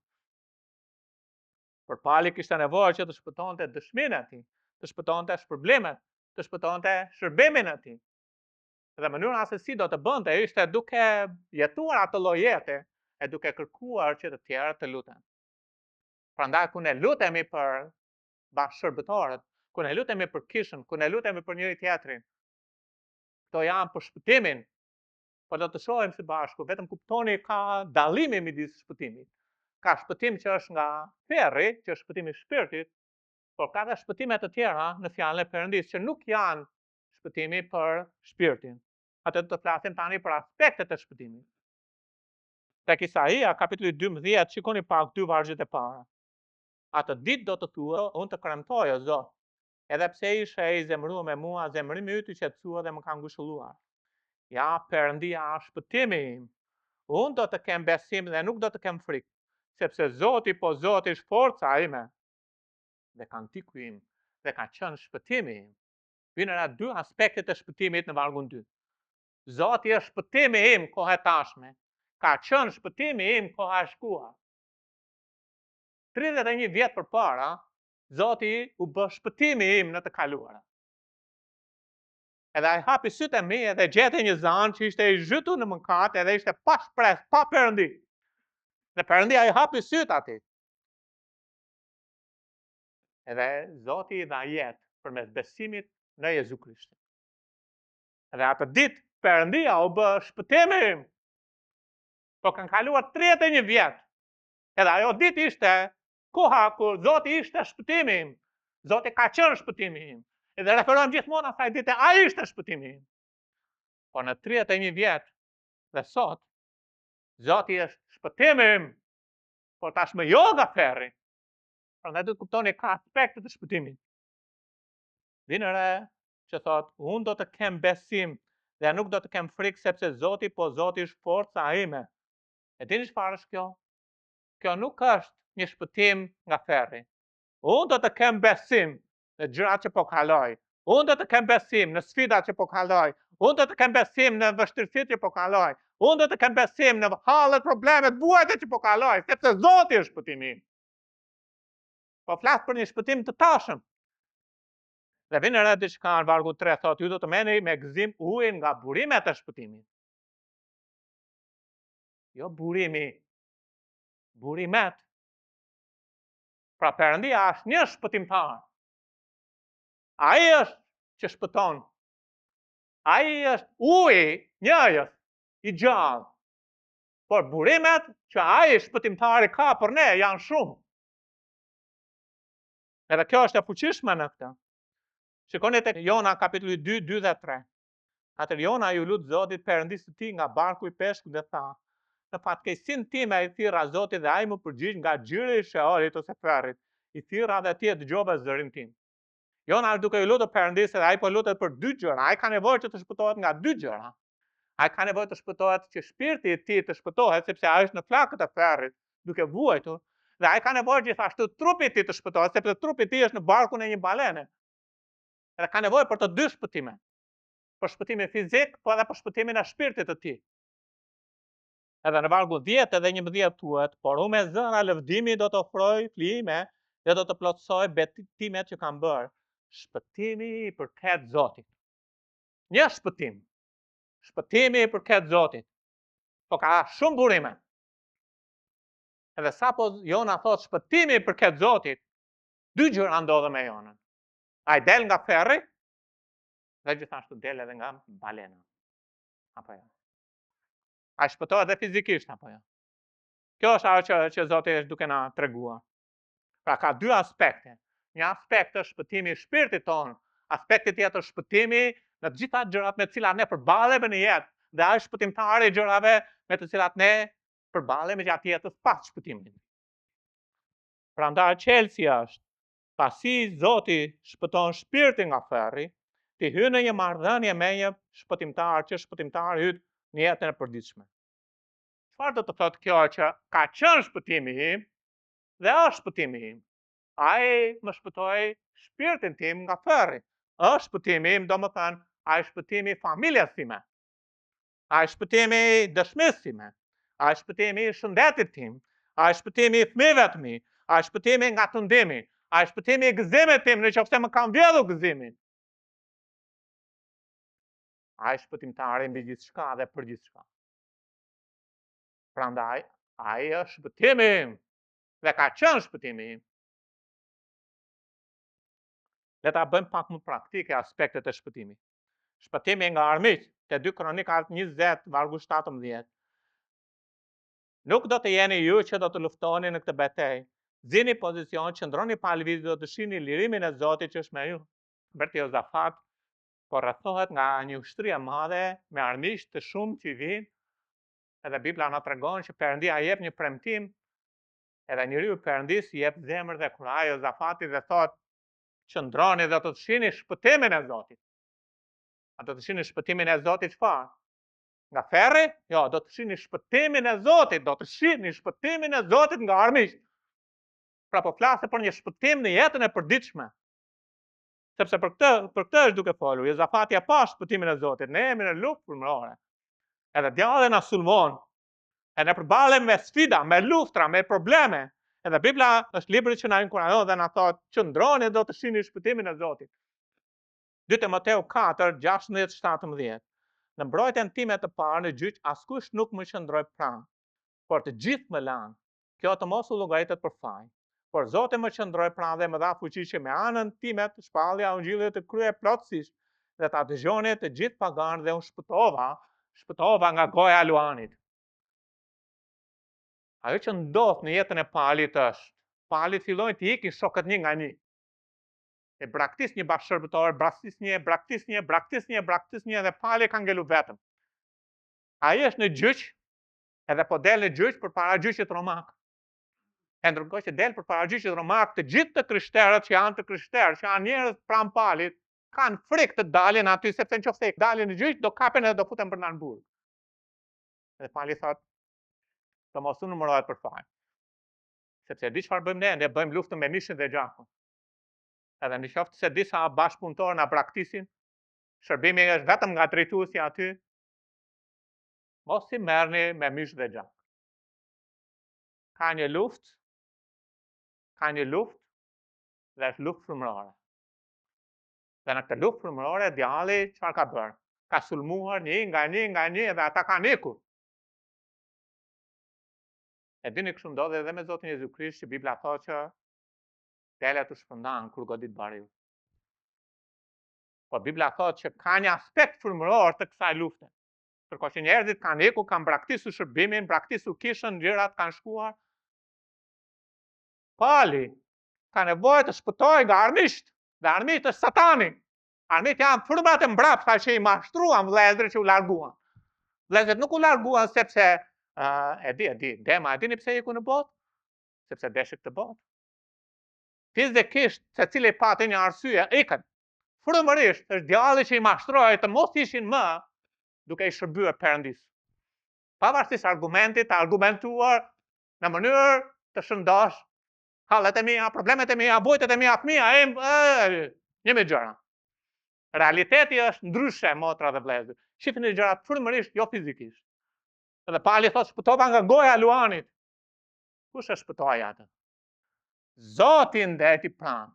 Por Pali kishte nevojë që të shpëtonte dëshminë e tij, të shpëtonte shpërblimet, të shpëtonte shërbimin e tij. Dhe mënyra se si do të bënte ishte duke jetuar atë lloj jete e duke kërkuar që të tjerët të luten. Prandaj kur ne lutemi për bashkëshërbëtorët, kur ne lutemi për kishën, kur ne lutemi për njëri tjetrin, këto janë për shpëtimin Po do të shohim së bashku, vetëm kuptoni ka dallimi midis shpëtimit. Ka shpëtim që është nga ferri, që është shpëtimi i shpirtit, por ka dhe shpëtime të tjera në fjalën e Perëndisë që nuk janë shpëtimi për shpirtin. Atë do të flasim tani për aspektet e shpëtimit. Tek Isaia, kapitulli 12, shikoni pak dy vargjet e para. Atë ditë do të thuhet, unë të kremtoj, o Zot, Edhe pse ishe i zemëruar me mua, zemërimi yt u qetësua dhe më ka ngushëlluar. Ja, Perëndia është shpëtimi im. Unë do të kem besim dhe nuk do të kem frikë, sepse Zoti, po Zoti është forca ime dhe kantiku im dhe ka qenë shpëtimi im. Vini re dy aspektet e shpëtimit në vargun 2. Zoti është shpëtimi im kohë e tashme. Ka qenë shpëtimi im koha e shkuar. 31 vjet përpara, Zoti u bë shpëtimi im në të kaluarën. Edhe ai hapi sytë e mi edhe gjeti një zanë që ishte i zhytur në mëkat edhe ishte pa shpresë, pa perëndi. Dhe perëndia i hapi sytë atij. Edhe Zoti i dha jetë përmes besimit në Jezu Krishtin. Edhe atë ditë perëndia u bë shpëtimi im. Po kanë kaluar 31 vjet. Edhe ajo ditë ishte Koha kur Zoti ishte shpëtimi im. Zoti ka qenë shpëtimi im. Edhe referohem gjithmonë asaj dite, ai ishte shpëtimi im. Po në 31 vjet dhe sot Zoti është shpëtimi im. Por tashmë jo nga ferri. Prandaj duhet të kuptoni ka aspekte të shpëtimit. Vini re që thotë, unë do të kem besim dhe nuk do të kem frikë sepse Zoti po Zoti është forca ime. E dini çfarë është kjo? Kjo nuk është një shpëtim nga ferri. Unë do të kem besim në gjërat që po kaloj. Unë do të kem besim në sfidat që po kaloj. Unë do të kem besim në vështirësitë që po kaloj. Unë do të kem besim në hallet, problemet, vuajtjet që po kaloj, sepse Zoti është shpëtimi im. Po flas për një shpëtim të tashëm. Dhe vini re diçka në vargu 3 thotë, ju do të merrni me gëzim ujin nga burimet e shpëtimit. Jo burimi burimet. Pra Perëndia është një shpëtimtar. Ai është që shpëton. Ai është uji njëjës i gjallë. Por burimet që ai shpëtimtari ka për ne janë shumë. Edhe kjo është e fuqishme në këtë. Shikoni tek Jona kapitulli 2, 2 dhe 3. Atëherë Jona iu lut Zotit Perëndisë së tij nga barku i peshkut dhe tha, Në fatkeqësinë time i thirra Zotit dhe ai m'u përgjigj nga gjiri i Sheolit ose ferrit. I thirra dhe ti e dëgjove zërin tim. Jona është duke iu lutur Perëndisë dhe ai po lutet për dy gjëra. Ai ka nevojë që të shpëtohet nga dy gjëra. Ai ka nevojë të shpëtohet që shpirti i tij të shpëtohet sepse ai është në flakët e ferrit, duke vuajtur, dhe ai ka nevojë gjithashtu trupi i tij të shpëtohet sepse trupi i tij është në barkun e një balene. Dhe ka nevojë për të dy shpëtime. Për shpëtimin fizik, po edhe për shpëtimin e shpirtit të tij. Edhe në vargun 10 edhe 11 thuhet, por unë me zëra lëvdimi do të ofroj flijime dhe do të plotësoj betimet që kam bërë. Shpëtimi i përket Zotit. Një shpëtim. Shpëtimi i përket Zotit. Po ka shumë burime. Edhe sapo Jona thotë shpëtimi i përket Zotit, dy gjëra ndodhën me Jonën. Ai del nga ferri dhe gjithashtu del edhe nga balena. Apo jo. Ai shpëtohet edhe fizikisht apo jo. Kjo është ajo që që Zoti është duke na treguar. Pra ka dy aspekte. Një aspekt është shpëtimi i shpirtit tonë, aspekti tjetër është shpëtimi në të gjitha gjërat me të cilat ne përballemi në jetë dhe ai është shpëtimtari i gjërave me të cilat ne përballemi gjatë jetës pas shpëtimit. Prandaj çelësi është Pasi Zoti shpëton shpirtin nga ferri, ti hyn në një marrëdhënie me një shpëtimtar që është shpëtimtari yt në jetën e përditshme. Çfarë do të thotë kjo që ka qenë shpëtimi im dhe është shpëtimi im? Ai më shpëtoi shpirtin tim nga ferri. Është shpëtimi im, domethënë, ai shpëtimi i familjes sime. Ai shpëtimi i dëshmisë sime. Ai shpëtimi i shëndetit tim. Ai shpëtimi i fëmijëve të mi. Ai shpëtimi nga tundimi. Ai shpëtimi i gëzimit tim, në qoftë se më kanë vjedhur gëzimin. Ai shpëtimtari mbi gjithçka dhe për gjithçka. Prandaj, ai është shpëtimi im dhe ka qenë shpëtimi im. Le ta bëjmë pak më praktike aspektet e shpëtimit. Shpëtimi nga armiqtë, te 2 Kronikat 20, vargu 17. Nuk do të jeni ju që do të luftoni në këtë betejë. Zini pozicion, qëndroni pa lëvizur, do të shihni lirimin e Zotit që është me ju. Mbreti Jozafat po rrethohet nga një ushtri e madhe me armiq të shumtë që i vijnë. Edhe Bibla na tregon që Perëndia jep një premtim, edhe njeriu i Perëndisë i jep zemër dhe kurajë Jozafatit dhe thotë qëndroni dhe do të shihni shpëtimin e Zotit. A do të shihni shpëtimin e Zotit çfarë? Nga ferri? Jo, do të shihni shpëtimin e Zotit, do të shihni shpëtimin e Zotit nga armiqtë. Pra po flaste për një shpëtim në jetën e përditshme. Sepse për këtë, për këtë është duke folur. Jozafati e pa shpëtimin e Zotit. Ne jemi në luftë frymërore. Edhe djalli na sulmon. E ne përballemi me sfida, me luftra, me probleme. Edhe Bibla është libri që na inkurajon dhe na thotë, qëndroni do të shihni shpëtimin e Zotit. 2 Timoteu 4, 16, 17. Në mbrojtjen time të parë në gjyq askush nuk më qëndroi pranë, por të gjithë më lanë. Kjo të mos u llogaritet për faj. Por Zoti më qëndroi pranë dhe më dha fuqi që me anën time të shpallja e ungjillit të kryhej plotësisht dhe ta dëgjonin të gjithë paganët dhe unë shpëtova, shpëtova nga goja e luanit. Ajo që ndodh në jetën e Palit është, Palit fillojnë t'i ikin shokët një nga një. E braktis një bashkëshërbëtor, braktis një, braktis një, braktis një, braktis një dhe Pali ka ngelu vetëm. Ai është në gjyq, edhe po del në gjyq përpara gjyqit romak. E ndërkohë që del përpara gjyqit romak, të gjithë të krishterët që janë të krishterë, që janë njerëz pranë Palit, kanë frikë të dalin aty sepse në qoftë se dalin në gjyq do kapen edhe do futen brenda në burg. Dhe Pali thotë, të mos u numërohet për faj. Sepse e di çfarë bëjmë ne, ne bëjmë luftën me mishin dhe gjakun. Edhe në qoftë se disa bashkëpunëtorë na braktisin, shërbimi është vetëm nga drejtuesi aty, Mos i merrni me mish dhe gjak. Ka një luftë, ka një luftë dhe është luftë frymërore. Dhe në këtë luftë frymërore djalli çfarë ka bërë? Ka sulmuar një nga një nga një dhe ata kanë ikur. E dini kështu ndodhi edhe me Zotin Jezu Krisht që Bibla thotë që delet u shpërndanë kur godit bariu. Po Bibla thotë që ka një aspekt frymëror të kësaj lufte. Ndërkohë që njerëzit kanë ikur, kanë braktisur shërbimin, braktisur kishën, gjërat kanë shkuar. Pali ka nevojë të shpëtojë nga armiqtë, dhe armiqtë është satani. Armiqtë janë frymërat e mbrapshta që i mashtruan vëllezërit që u larguan. Vëllezërit nuk u larguan sepse uh, e di, e di, Dema, e dini pse iku në botë? Sepse deshi këtë botë. Fizikisht, secili pati një arsye, ikën. Frymërisht, është djalli që i mashtroi të mos ishin më duke i shërbyer Perëndisë. Pavarësisht argumentit të argumentuar në mënyrë të shëndoshë, hallet e mia, problemet e mia, vuajtjet e mia, fëmija im, një mijë gjëra. Realiteti është ndryshe, motra dhe vëllezër. Shihni gjërat frymërisht, jo fizikisht. Dhe Pali thotë shpëtova nga goja e luanit. Kush e shpëtoi atë? Zoti ndejti pranë.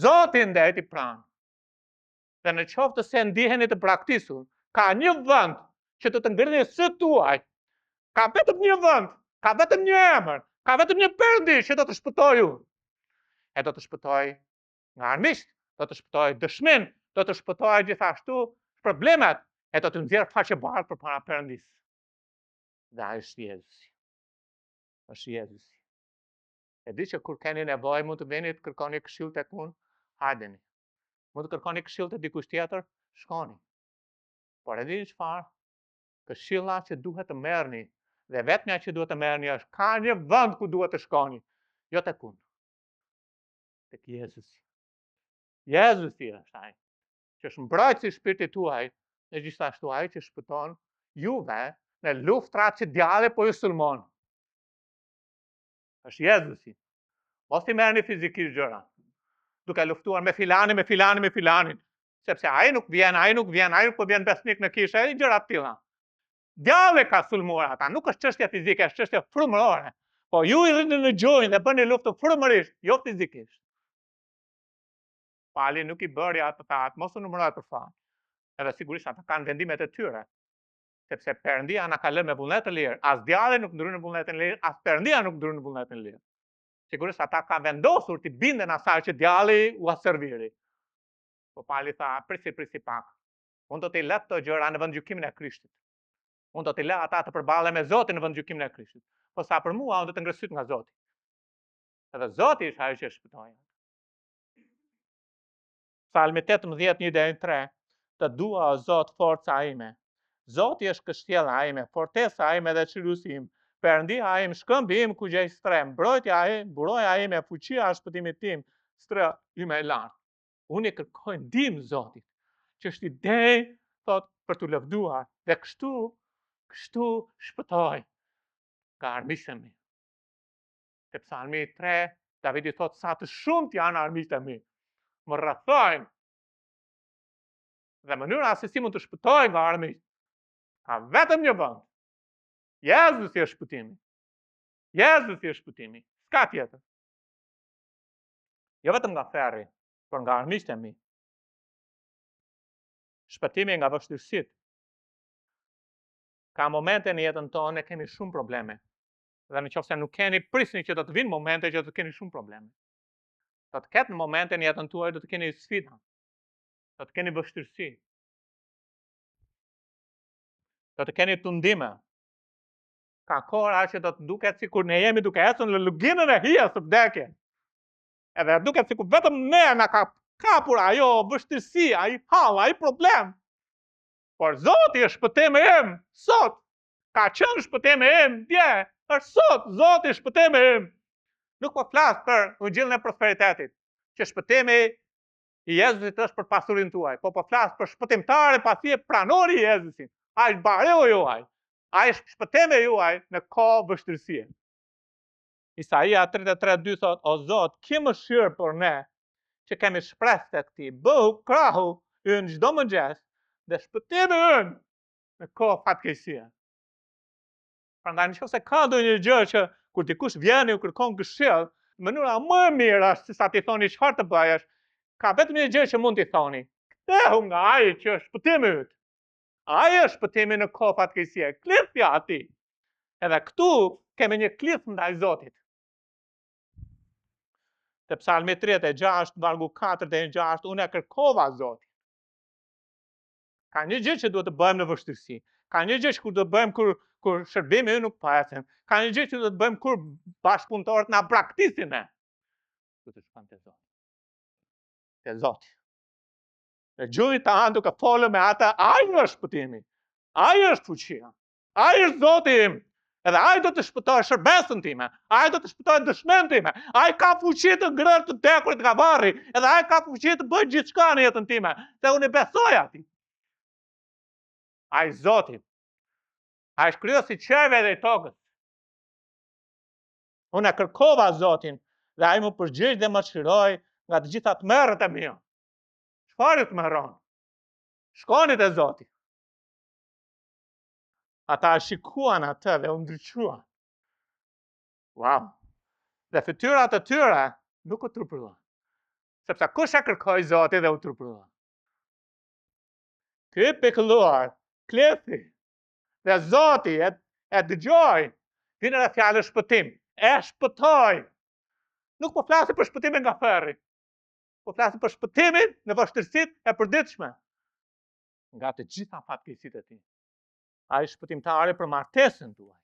Zoti ndejti pranë. Dhe në qoftë se ndiheni të braktisur, ka një vend që do të ngrini sytë tuaj. Ka vetëm një vend, ka vetëm një emër, ka vetëm një Perëndi që do të shpëtojë ju. E do të shpëtojë nga armiqtë, do të shpëtojë dëshminë, do të shpëtojë gjithashtu problemet, e do të nxjerrë faqebardhë përpara Perëndisë. Dhe ai është Jezusi. Është Jezusi. E di që kur keni nevojë mund të vini të kërkoni këshillë tek unë, hajdeni. Mund të kërkoni këshillë te dikush tjetër, shkoni. Por e dini çfarë? Këshilla që duhet të merrni dhe vetmja që duhet të merrni është ka një vend ku duhet të shkoni, jo tek unë. Tek Jezusi. Jezusi është ai që është mbrojtësi i shpirtit tuaj, dhe gjithashtu ai që shpëton juve Në luftrat që djalli po ju sulmon. Është Jezusi. Mos i merrni fizikisht gjëra. Duke luftuar me filanin, me filanin, me filanin. Sepse ai nuk vjen, ai nuk vjen, ai nuk po vjen besnik në kishë, ai gjëra të tilla. Djalli ka sulmuar ata, nuk është çështje fizike, është çështje frymërore. Po ju i rrini në gjunjë dhe bëni luftën frymërisht, jo fizikisht. Pali nuk i bëri atë tha, mos u numërohet për faj. Edhe sigurisht ata kanë vendimet e tyre. Sepse Perëndia na ka lënë me vullnet të lirë. As djalli nuk ndërhyn në vullnetin e lirë, as Perëndia nuk ndërhyn në vullnetin e lirë. Sigurisht ata kanë vendosur t'i binden asaj që djalli ua serviri. Po Pali tha, prisi, prisi pak. Unë do t'i lë këto gjëra në vendgjykimin e Krishtit. Unë do t'i lë ata të përballen me Zotin në vendgjykimin e Krishtit. Po sa për mua, unë do të ngre sytë nga Zoti. Edhe Zoti është ai që e shpëtoi. Psalmi 18, 1 deri 3, të dua o Zot forca ime. Zoti është kështjella ime, fortesa ime dhe çliruesi im. Perëndia im, shkëmbi im ku gjej strehë, mbrojtja ime, mburoja ime, fuqia e shpëtimit tim, streha ime e lartë. Unë i kërkoj ndihmë Zotit, që është i denjë, thotë, për t'u lëvduar, dhe kështu, kështu shpëtoj nga armiqtë e mi. Te psalmi 3, Davidi thotë, sa të shumtë janë armiqtë e mi, më rrethojnë, dhe mënyra se si mund të shpëtoj nga armiqtë, ka vetëm një vend, Jezusi është shpëtimi, Jezusi është shpëtimi, s'ka tjetër. Jo vetëm nga ferri, por nga armiqtë e mi. Shpëtimi nga vështirësitë. Ka momente në jetën tonë ne kemi shumë probleme. Dhe në qoftë se nuk keni, prisni që do të vinë momente që do të keni shumë probleme. Do të ketë momente në jetën tuaj do të keni sfida. Do të keni vështirësi. Do të keni tundime. Ka kohëra që do të duket sikur ne jemi duke ecur në luginën e hijes së vdekjes. Edhe duket sikur vetëm ne na ka kapur ajo vështirësi, ai hall, ai problem. Por Zoti është shpëtimi im sot. Ka qenë shpëtimi im dje, është sot Zoti shpëtimi im. Nuk po flas për ungjillin e prosperitetit, që shpëtimi i Jezusit është për pasurinë tuaj, po po flas për shpëtimtarin pasi e pranoni Jezusin. Ai është bariu juaj. Ai është shpëtimi juaj në kohë vështirësie. Isaia 33:2 thotë, o Zot, ki mëshirë për ne, që kemi shpresë tek ti, bëhu krahu ynë çdo mëngjes dhe shpëtimi ynë në kohë fatkeqësie. Prandaj në qoftë se ka ndonjë gjë që kur dikush vjen ju kërkon këshillë, mënyra më e mirë është se sa t'i thoni çfarë të bëjë është, ka vetëm një gjë që mund t'i thoni. Kthehu nga ai që është shpëtimi yt. Ai është shpëtimi në kohë fatkeqësie. Klithja atij. Edhe këtu kemi një klithmë ndaj Zotit. Te psalmi 36, vargu 4 deri 6, unë e kërkova Zotin. Ka një gjë që duhet të bëjmë në vështirësi. Ka një gjë që duhet të bëjmë kur kur shërbimi ynë nuk po ecën. Ka një gjë që duhet të bëjmë kur bashkëpunëtorët na braktisin ne. Duhet të shkojmë te Zoti. Te Zoti. Në gjunjë tanë duke folur me atë, ai është shpëtimi. Ai është fuqia. Ai është Zoti im. Edhe ai do të shpëtojë shërbesën time. Ai do të shpëtojë dëshminë time. Ai ka fuqi të ngrejë të vdekurit nga varri. Edhe ai ka fuqi të bëjë gjithçka në jetën time. Se unë i besoj atij. Ai Zoti. Ai është krijuesi i qiejve dhe i tokës. Unë e kërkova Zotin dhe ai m'u përgjigj dhe më çliroi nga të gjitha tmerret e mia. Çfarë ju tmerron? Shkoni te Zoti. Ata e shikuan atë dhe u ndriçuan. Wow. Dhe fytyrat e tyre nuk u turpëruan. Sepse kush e kërkoi Zotin dhe u turpërua? Ky i pikëlluar, klithi. Dhe Zoti e, e dëgjoi. Vjen edhe fjala shpëtim. E shpëtoi. Nuk po flasim për shpëtimin nga ferri. Po flasim për shpëtimin në vështirësitë e përditshme. Nga të gjitha fatkeqësitë e tij. Ai është shpëtimtari për martesën tuaj.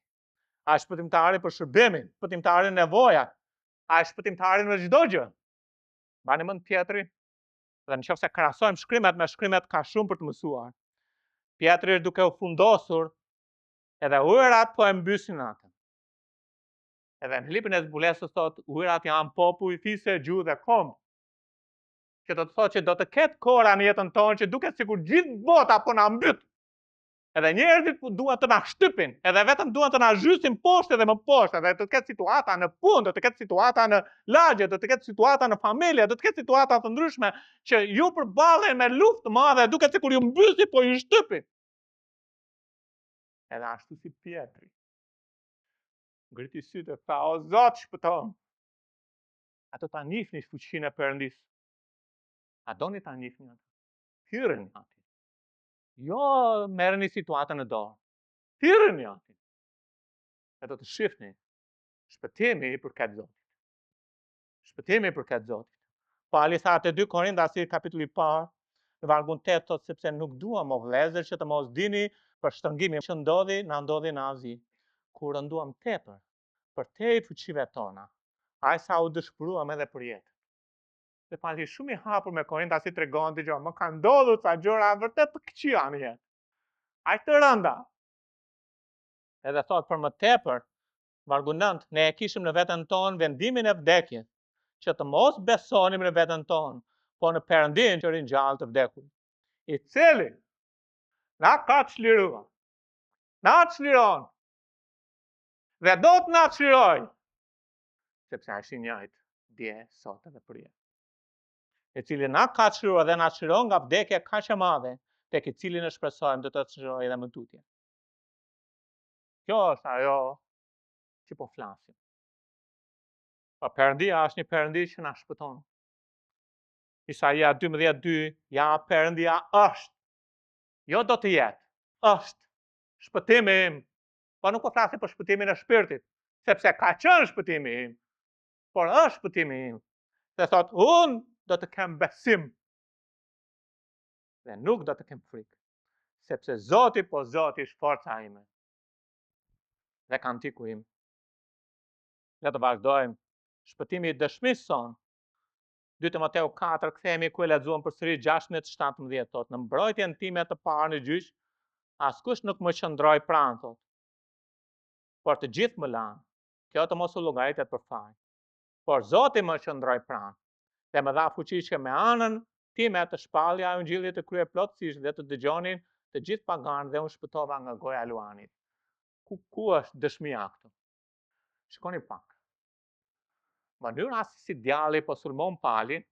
Ai është shpëtimtari për shërbimin, shpëtimtari në nevojat. Ai është shpëtimtari në çdo gjë. Mbani mend Pjetrin, dhe në qoftë se krahasojmë shkrimet me shkrimet ka shumë për të mësuar. Pjetri është duke u fundosur edhe ujërat po e mbysin atë. Edhe në librin e zbulesës thotë, ujërat janë popuj, fise, gjuhë dhe komb. Që do të thotë që do të ketë kohëra në jetën tonë që duket sikur gjithë bota po na mbyt. Edhe njerëzit po duan të na shtypin, edhe vetëm duan të na zhysin poshtë edhe më poshtë, edhe do të ketë situata në punë, do të ketë situata në lagje, do të ketë situata në familje, do të ketë situata të ndryshme që ju përballen me luftë të madhe, duket sikur ju mbysin, po ju shtypin. Edhe ashtu si Pjetri. Ngriti sytë e tha, o Zot, shpëtomë. A do ta njihni fuqinë e Perëndisë? A doni ta njihni atë? Thirreni atij. Jo, merreni situatën në dorë. Thirreni atij. E do të shihni. Shpëtimi i përket Zotit. Shpëtimi i përket Zotit. Pali tha te 2 Korintasit kapitulli i parë, në vargun 8 thotë sepse nuk duam o vëllezër që të mos dini për shtrëngimin që ndodhi, na ndodhi në Azi, ku rënduam tepër, përtej fuqive tona, aq sa u dëshpëruam edhe për jetë. Dhe Pali shumë i hapur me Korintasit tregon dëgjo, më kanë ndodhur ca gjëra vërtet të këqija në jetë. Aq të rënda. Edhe thotë për më tepër, vargu 9, ne e kishim në veten tonë vendimin e vdekjes, që të mos besonim në veten tonë, po në Perëndinë që ringjall të vdekur. I cili na ka çliruar. Na çliron. Dhe do të na çlirojë sepse ai është i njëjtë dje, sot edhe përjetë. I cili na ka çliruar dhe na çliron nga vdekja kaq e madhe, tek i cili ne shpresojmë do të çlirojë edhe më tutje. Kjo është ajo që po flasim. Pa po, Perëndia është një Perëndi që na shpëton. Isaia 12:2, ja Perëndia është. Jo do të jetë, është shpëtimi im, Po nuk po flasim për shpëtimin e shpirtit, sepse ka qenë shpëtimi im, por është shpëtimi im. Dhe thotë, unë do të kem besim dhe nuk do të kem frikë, sepse Zoti po Zoti është forca ime dhe kantiku im. Le të vazhdojmë. Shpëtimi i dëshmisë sonë. 2 Timoteu 4, kthehemi ku e lexuam përsëri 16-17, thotë, në mbrojtjen time të parë në gjyq, askush nuk më qëndroi pranë, thotë. Por të gjithë më lanë, kjo të mos u llogaritet për faj. Por Zoti më qëndroi pranë dhe më dha fuqi që me anën time të shpallja e ungjillit të kryhej plotësisht dhe të dëgjonin të gjithë paganët dhe unë shpëtova nga goja e luanit. Ku, ku është dëshmia këtu? Shikoni pak. Mënyra se si djalli po sulmon Palin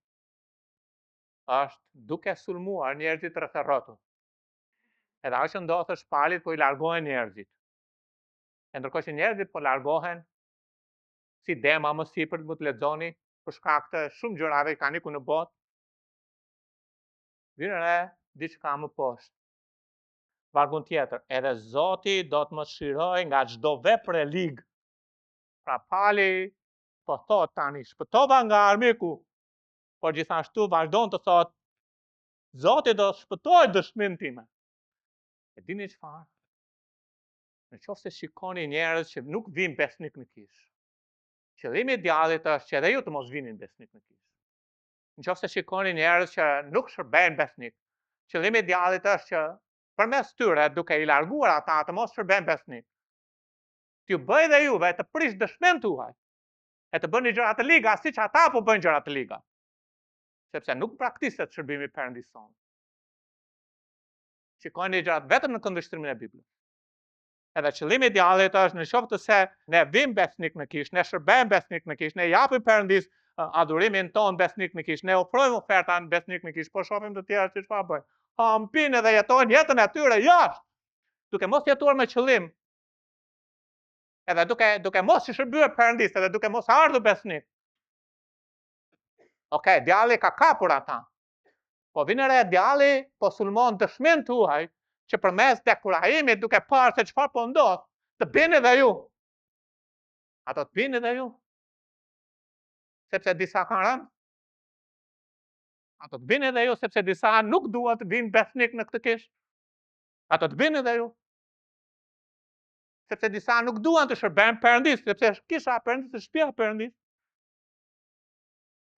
është duke sulmuar njerëzit rreth e rrotull. Edhe ajo që ndodh është Palit po i largohen njerëzit. E ndërkohë që njerëzit po largohen, si Dema më sipër mund të lexoni për shkak të shumë gjërave që kanë ikur në botë. Vini re diçka më poshtë. Vargun tjetër, edhe Zoti do të më çlirojë nga çdo vepër e ligë. Pra Pali po thotë tani shpëtova nga armiku, por gjithashtu vazhdon të thotë Zoti do të shpëtojë dëshminë time. E dini çfarë? Në qoftë se shikoni njerëz që nuk vijnë besnik në kishë, qëllimi i djallit është që edhe ju të mos vini besnik në kishë. Në qoftë se shikoni njerëz që nuk shërbejnë besnik, qëllimi i djallit është që përmes tyre duke i larguar ata të mos shërbejnë besnik. T'ju bëjë dhe juve të prish dëshminë tuaj e të bëni gjëra të liga siç ata po bëjnë gjëra të liga. Sepse nuk braktiset shërbimi i Perëndisë sonë. Shikojeni gjërat vetëm në këndvështrimin e Biblës. Edhe qëllimi i djallit është në qoftë se ne vim besnik në kishë, ne shërbejmë besnik në kishë, ne japim Perëndisë adhurimin tonë besnik në kishë, ne ofrojmë oferta besnik në kishë, po shohim të tjerë që çfarë bëjnë. Hanë pinë edhe jetojnë jetën e tyre jashtë, duke mos jetuar me qëllim. Edhe duke duke mos i shërbyer Perëndisë, edhe duke mos ardhur besnik. Ok, djalli ka kapur ata. Po vini re, djalli po sulmon dëshminë tuaj që përmes dekurajimit duke parë se çfarë po ndodh, të bini dhe ju. A do të bini dhe ju? Sepse disa kanë rënë. A do të bini dhe ju sepse disa nuk duan të vinë besnik në këtë kishë? A do të bini dhe ju? Sepse disa nuk duan të shërbejnë Perëndisë, sepse është kisha e Perëndisë, shtëpia e Perëndisë.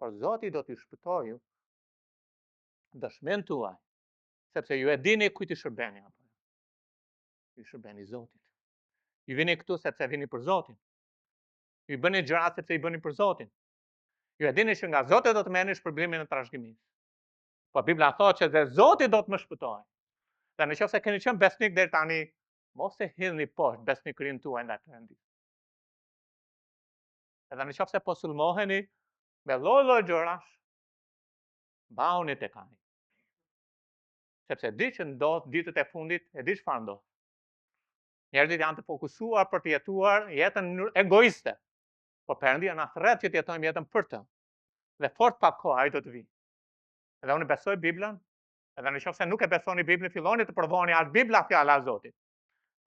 Por Zoti do t'ju shpëtojë dëshminë tuaj, sepse ju e dini kujt i shërbeni apo. Ju shërbeni Zotit. Ju vini këtu sepse vini për Zotin. Ju bëni gjërat sepse i bëni për Zotin. Ju e dini që nga Zoti do të merrni shpërblimin e trashëgimisë. Po Bibla thotë që dhe Zoti do të më shpëtojë. Dhe në qoftë se keni qenë besnik deri tani, mos e hidhni poshtë besnikërinë tuaj ndaj Perëndisë. Edhe në qoftë se po sulmoheni me lloj-lloj gjërash, mbahuni tek ai. Sepse di që ndodh ditët e fundit, e di çfarë ndodh. Njerëzit janë të fokusuar për të jetuar jetën në mënyrë egoiste. Po Perëndia na thërret që të jetojmë jetën për të. Dhe fort pak kohë ai do të vijë. Edhe unë besoj Biblën, edhe në qoftë se nuk e besoni Biblën, filloni të provoni a është Bibla fjala e Zotit.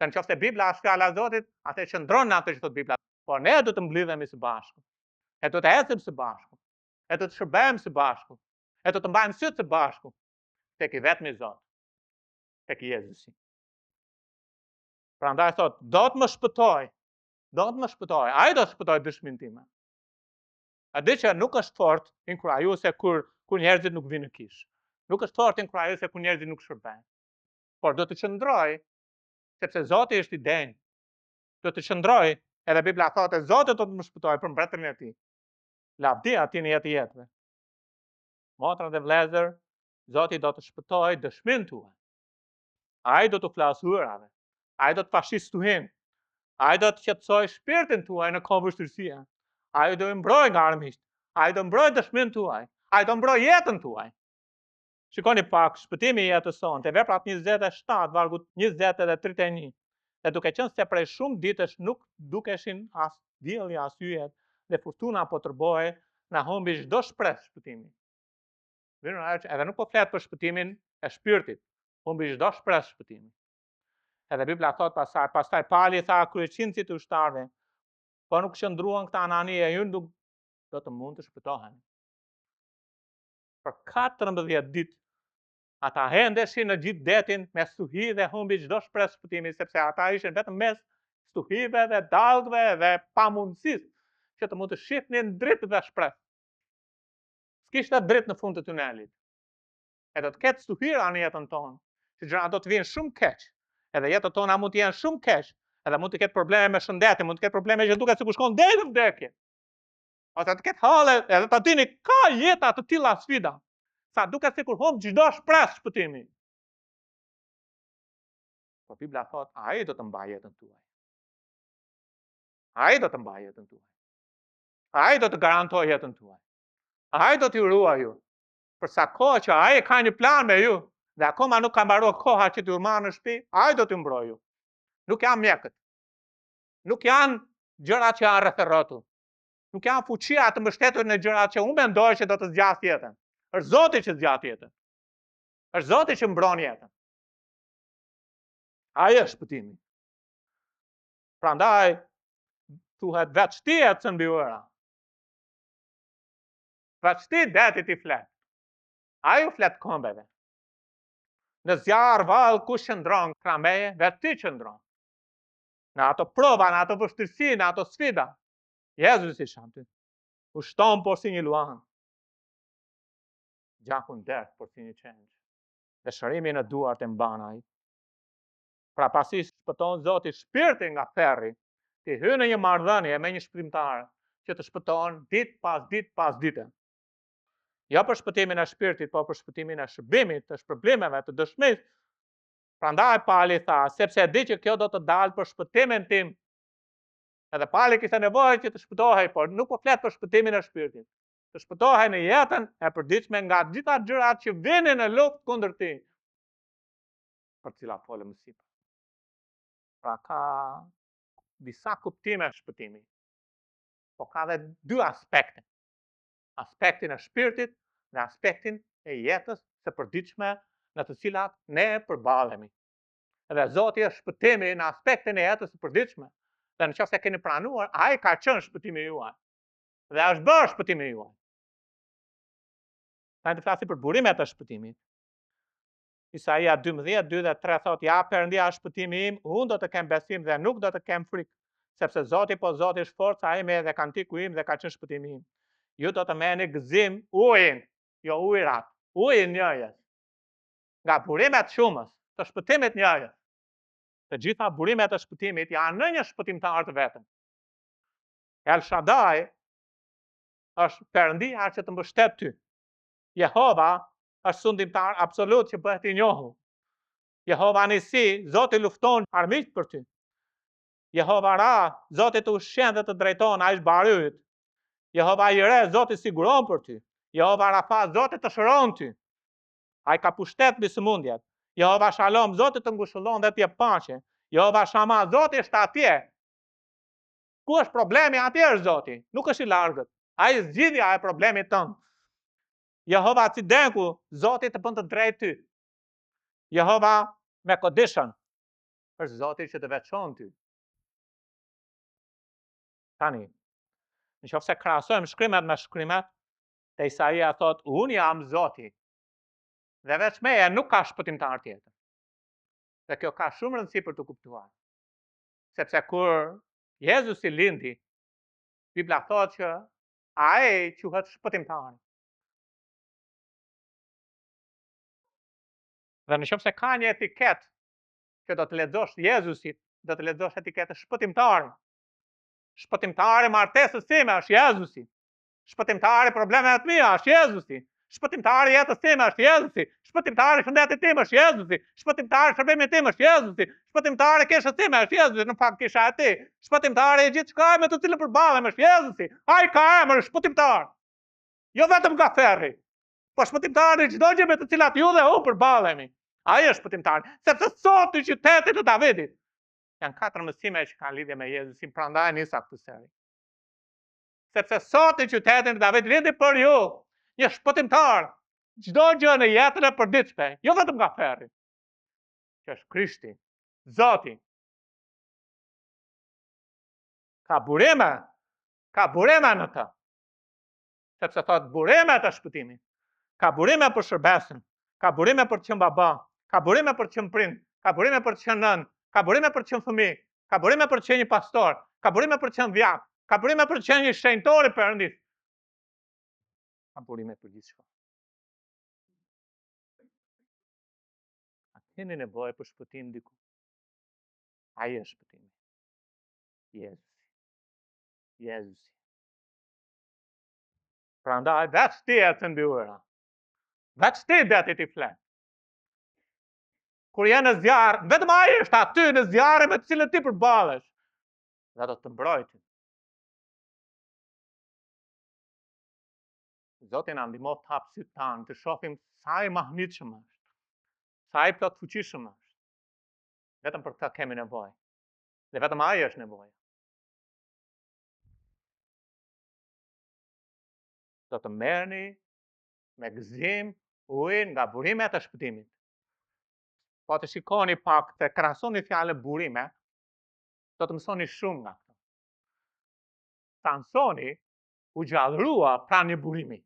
Se në qoftë se Bibla është fjala e Zotit, atë qëndron në atë që thotë Bibla. Po ne do të mblidhemi së bashku. E do të ecim së bashku. E do të shërbejmë së bashku. E do të mbajmë sytë së bashku. Tek i vetmi Zot. Tek Jezusi. Prandaj thotë, do të më shpëtojë. Do të më shpëtojë. Ai do të shpëtojë dëshminë time. A di që nuk është fort inkurajuese kur kur njerëzit nuk vinë në kishë. Nuk është fort inkurajuese kur njerëzit nuk shërbejnë. Por do të qëndroj, sepse Zoti është i denjë. Do të qëndroj, edhe Bibla thotë, Zoti do të më shpëtojë për mbretërinë e tij. Lavdi atij në jetë të jetëve. Motra dhe vëllezër, Zoti do të shpëtojë dëshminë tuaj. Ai do t'u flasë ujërave. Ai do të fashisë stuhinë. Ai do të qetësojë shpirtin tuaj në kohë vështirësie. Ai do ju mbrojë nga armiqtë. Ai do mbrojë dëshminë tuaj. Ai do mbrojë jetën tuaj. Shikoni pak shpëtimi i jetës sonë, te veprat 27, vargu 20 dhe 31. Dhe duke qenë se prej shumë ditësh nuk dukeshin as dielli as yjet dhe furtuna po tërbohej, na humbi çdo shpresë shpëtimi. Vjen ajo që edhe nuk po flet për shpëtimin e shpirtit, humbi çdo shpresë shpëtimi. Edhe Bibla thotë pastaj, pastaj Pali tha kryeqindësit të ushtarëve, po nuk qëndruan këta në anije, ju nuk do të mund të shpëtoheni. Për 14 ditë ata endeshin në gjithë detin me stuhi dhe humbi çdo shpresë shpëtimi, sepse ata ishin vetëm mes stuhive dhe dallgëve dhe pamundësisë që të mund të shihnin dritë dhe shpresë. S'kishte dritë në fund të tunelit. E do të ketë stuhira në jetën tonë, që gjërat do të vinë shumë keq. Edhe jetët tona mund të jenë shumë keq, edhe mund të ketë probleme me shëndetin, mund të ketë probleme që duket sikur shkon deri në vdekje. Ose të ketë halle, edhe ta dini ka jeta të tilla sfida. Sa duket sikur humb çdo shpresë shpëtimi. Po Bibla thotë, ai do të mbajë jetën tuaj. Ai do të mbajë jetën tuaj. Ai do të garantojë jetën tuaj. Ai do t'ju ruajë ju. Për sa kohë që ai ka një plan me ju dhe akoma nuk ka mbaruar koha që t'ju marrë në shtëpi, ai do t'ju mbrojë ju. Nuk janë mjekët. Nuk janë gjërat që janë rreth e rrotull. Nuk janë fuqia të mbështetur në gjërat që unë mendoj që do të zgjasë jetën. Është Zoti që zgjat jetën. Është Zoti që mbron jetën. Ai është shpëtimi. Prandaj thuhet veç ti ecën mbi ujëra. Veç ti detit i flet. Ai u flet kombeve. Në zjarr vallë kush qëndron krah meje, veç ti qëndron. Në ato prova, në ato vështirësi, në ato sfida. Jezusi është aty. Ushton porsi një luan. Gjakun derdh porsi një qengj. Dhe shërimin në duart e mban ai. Pra pasi shpëton Zoti shpirtin nga ferri, ti hyn në një marrëdhënie me një shpëtimtar që të shpëton ditë pas ditë pas dite. Jo për shpëtimin e shpirtit, por për shpëtimin e shërbimit, të shpërblimeve, të dëshmisë. Prandaj Pali tha, sepse e di që kjo do të dalë për shpëtimin tim. Edhe Pali kishte nevojë që të shpëtohej, por nuk po flet për shpëtimin e shpirtit. Të shpëtohej në jetën e përditshme nga gjitha gjërat që vinin në luftë kundër tij. për të cilat folëm më sipër. Pra ka disa kuptime shpëtimi, po ka dhe dy aspekte. Aspektin e shpirtit dhe aspektin e jetës së përditshme në të cilat ne përballemi. Dhe Zoti është shpëtimi në aspektin e jetës së përditshme. Dhe në qoftë se keni pranuar, ai ka qenë shpëtimi juaj. Dhe është bërë shpëtimi juaj. Tani të flasim për burimet e shpëtimit. Isaia 12, 2 dhe 3 thotë, ja, Perëndia është shpëtimi im, unë do të kem besim dhe nuk do të kem frikë, sepse Zoti po Zoti është forca ime dhe kantiku im dhe ka qenë shpëtimi im. Ju do të merrni gëzim ujin, jo ujrat, ujin njëjës. Nga burimet shumës të shpëtimit njëjës. Të gjitha burimet e shpëtimit janë në një shpëtimtar të vetëm. El Shaddai është Perëndia që të mbështet ty. Jehova është sundimtar absolut që bëhet i njohur. Jehova Nisi, Zoti lufton armiqtë për ty. Jehova Ra, Zoti të ushqen dhe të drejton, ai është bari yt. Jehova Jire, Zoti siguron për ty. Jehova Rafa, Zoti të shëron ty. Ai ka pushtet mbi sëmundjet. Jehova Shalom, Zoti të ngushëllon dhe të jep paqe. Jehova Shama, Zoti është atje. Ku është problemi? Atje është Zoti. Nuk është i largët. Ai është zgjidhja e problemit tënd. Jehova Cideku, Zoti të bën të drejtë ty. Jehova Mekodishën, është Zoti që të veçon ty. Tani, në qoftë se krahasojmë shkrimet me shkrimet, te Isaia thotë, unë jam Zoti, dhe veç meje nuk ka shpëtimtar tjetër. Dhe kjo ka shumë rëndësi për t'u kuptuar. Sepse kur Jezusi lindi, Bibla thotë që ai quhet shpëtimtar. Dhe në qoftë se ka një etiketë që do të lexosh Jezusit, do të lexosh etiketën shpëtimtar. Shpëtimtari i martesës sime është Jezusi. Shpëtimtari i problemeve të mia është Jezusi. Shpëtimtari i jetës sime është Jezusi. Shpëtimtari i shëndetit tim është Jezusi. Shpëtimtari i shërbimit tim është Jezusi. Shpëtimtari i kishës sime është Jezusi, në fakt kisha e tij. Shpëtimtari i gjithçka me të cilën përballem është Jezusi. Ai ka emër shpëtimtar. Jo vetëm nga ferri, po shpëtimtari i çdo gjë me të cilat ju dhe unë përballemi. Ai është shpëtimtari, sepse sot në qytetin e Davidit janë katër mësime që kanë lidhje me Jezusin, prandaj nisa këtë seri. Sepse sot në qytetin e Davidit lindi për ju një shpëtimtar çdo gjë në jetën e përditshme, jo vetëm nga ferri, që është Krishti, Zoti. Ka burime, ka burime në të. Sepse thotë burime të shpëtimit. Ka burime për shërbesën, ka burime për të qenë baba, ka burime për të qenë prind, ka burime për të qenë nënë, ka burime për të qenë fëmijë, ka burime për të qenë një pastor, ka burime për të qenë dhjak, ka burime për të qenë një shenjtor i Perëndisë. Ka burime për gjithçka. A keni nevojë për shpëtim diku? Ai është shpëtimi. Jezusi. Jezusi. Prandaj veç ti ecën mbi ujëra. Veç ti detit i flet. Kur je në zjarr, vetëm ai është aty në zjarrin me të cilën ti përballesh. Dhe do të mbrojë ty. Zoti na ndihmoftë të hapë sytë tanë, të shohim sa i mahnitshëm është, sa i plotfuqishëm është. Vetëm për këtë kemi nevojë. Dhe vetëm ai është nevoja. Do të merrni me gëzim ujin nga burimet e shpëtimit. Po të shikoni pak të krahasoni fjalën burime, do të mësoni shumë nga këto. Samsoni u gjallërua pranë një burimi.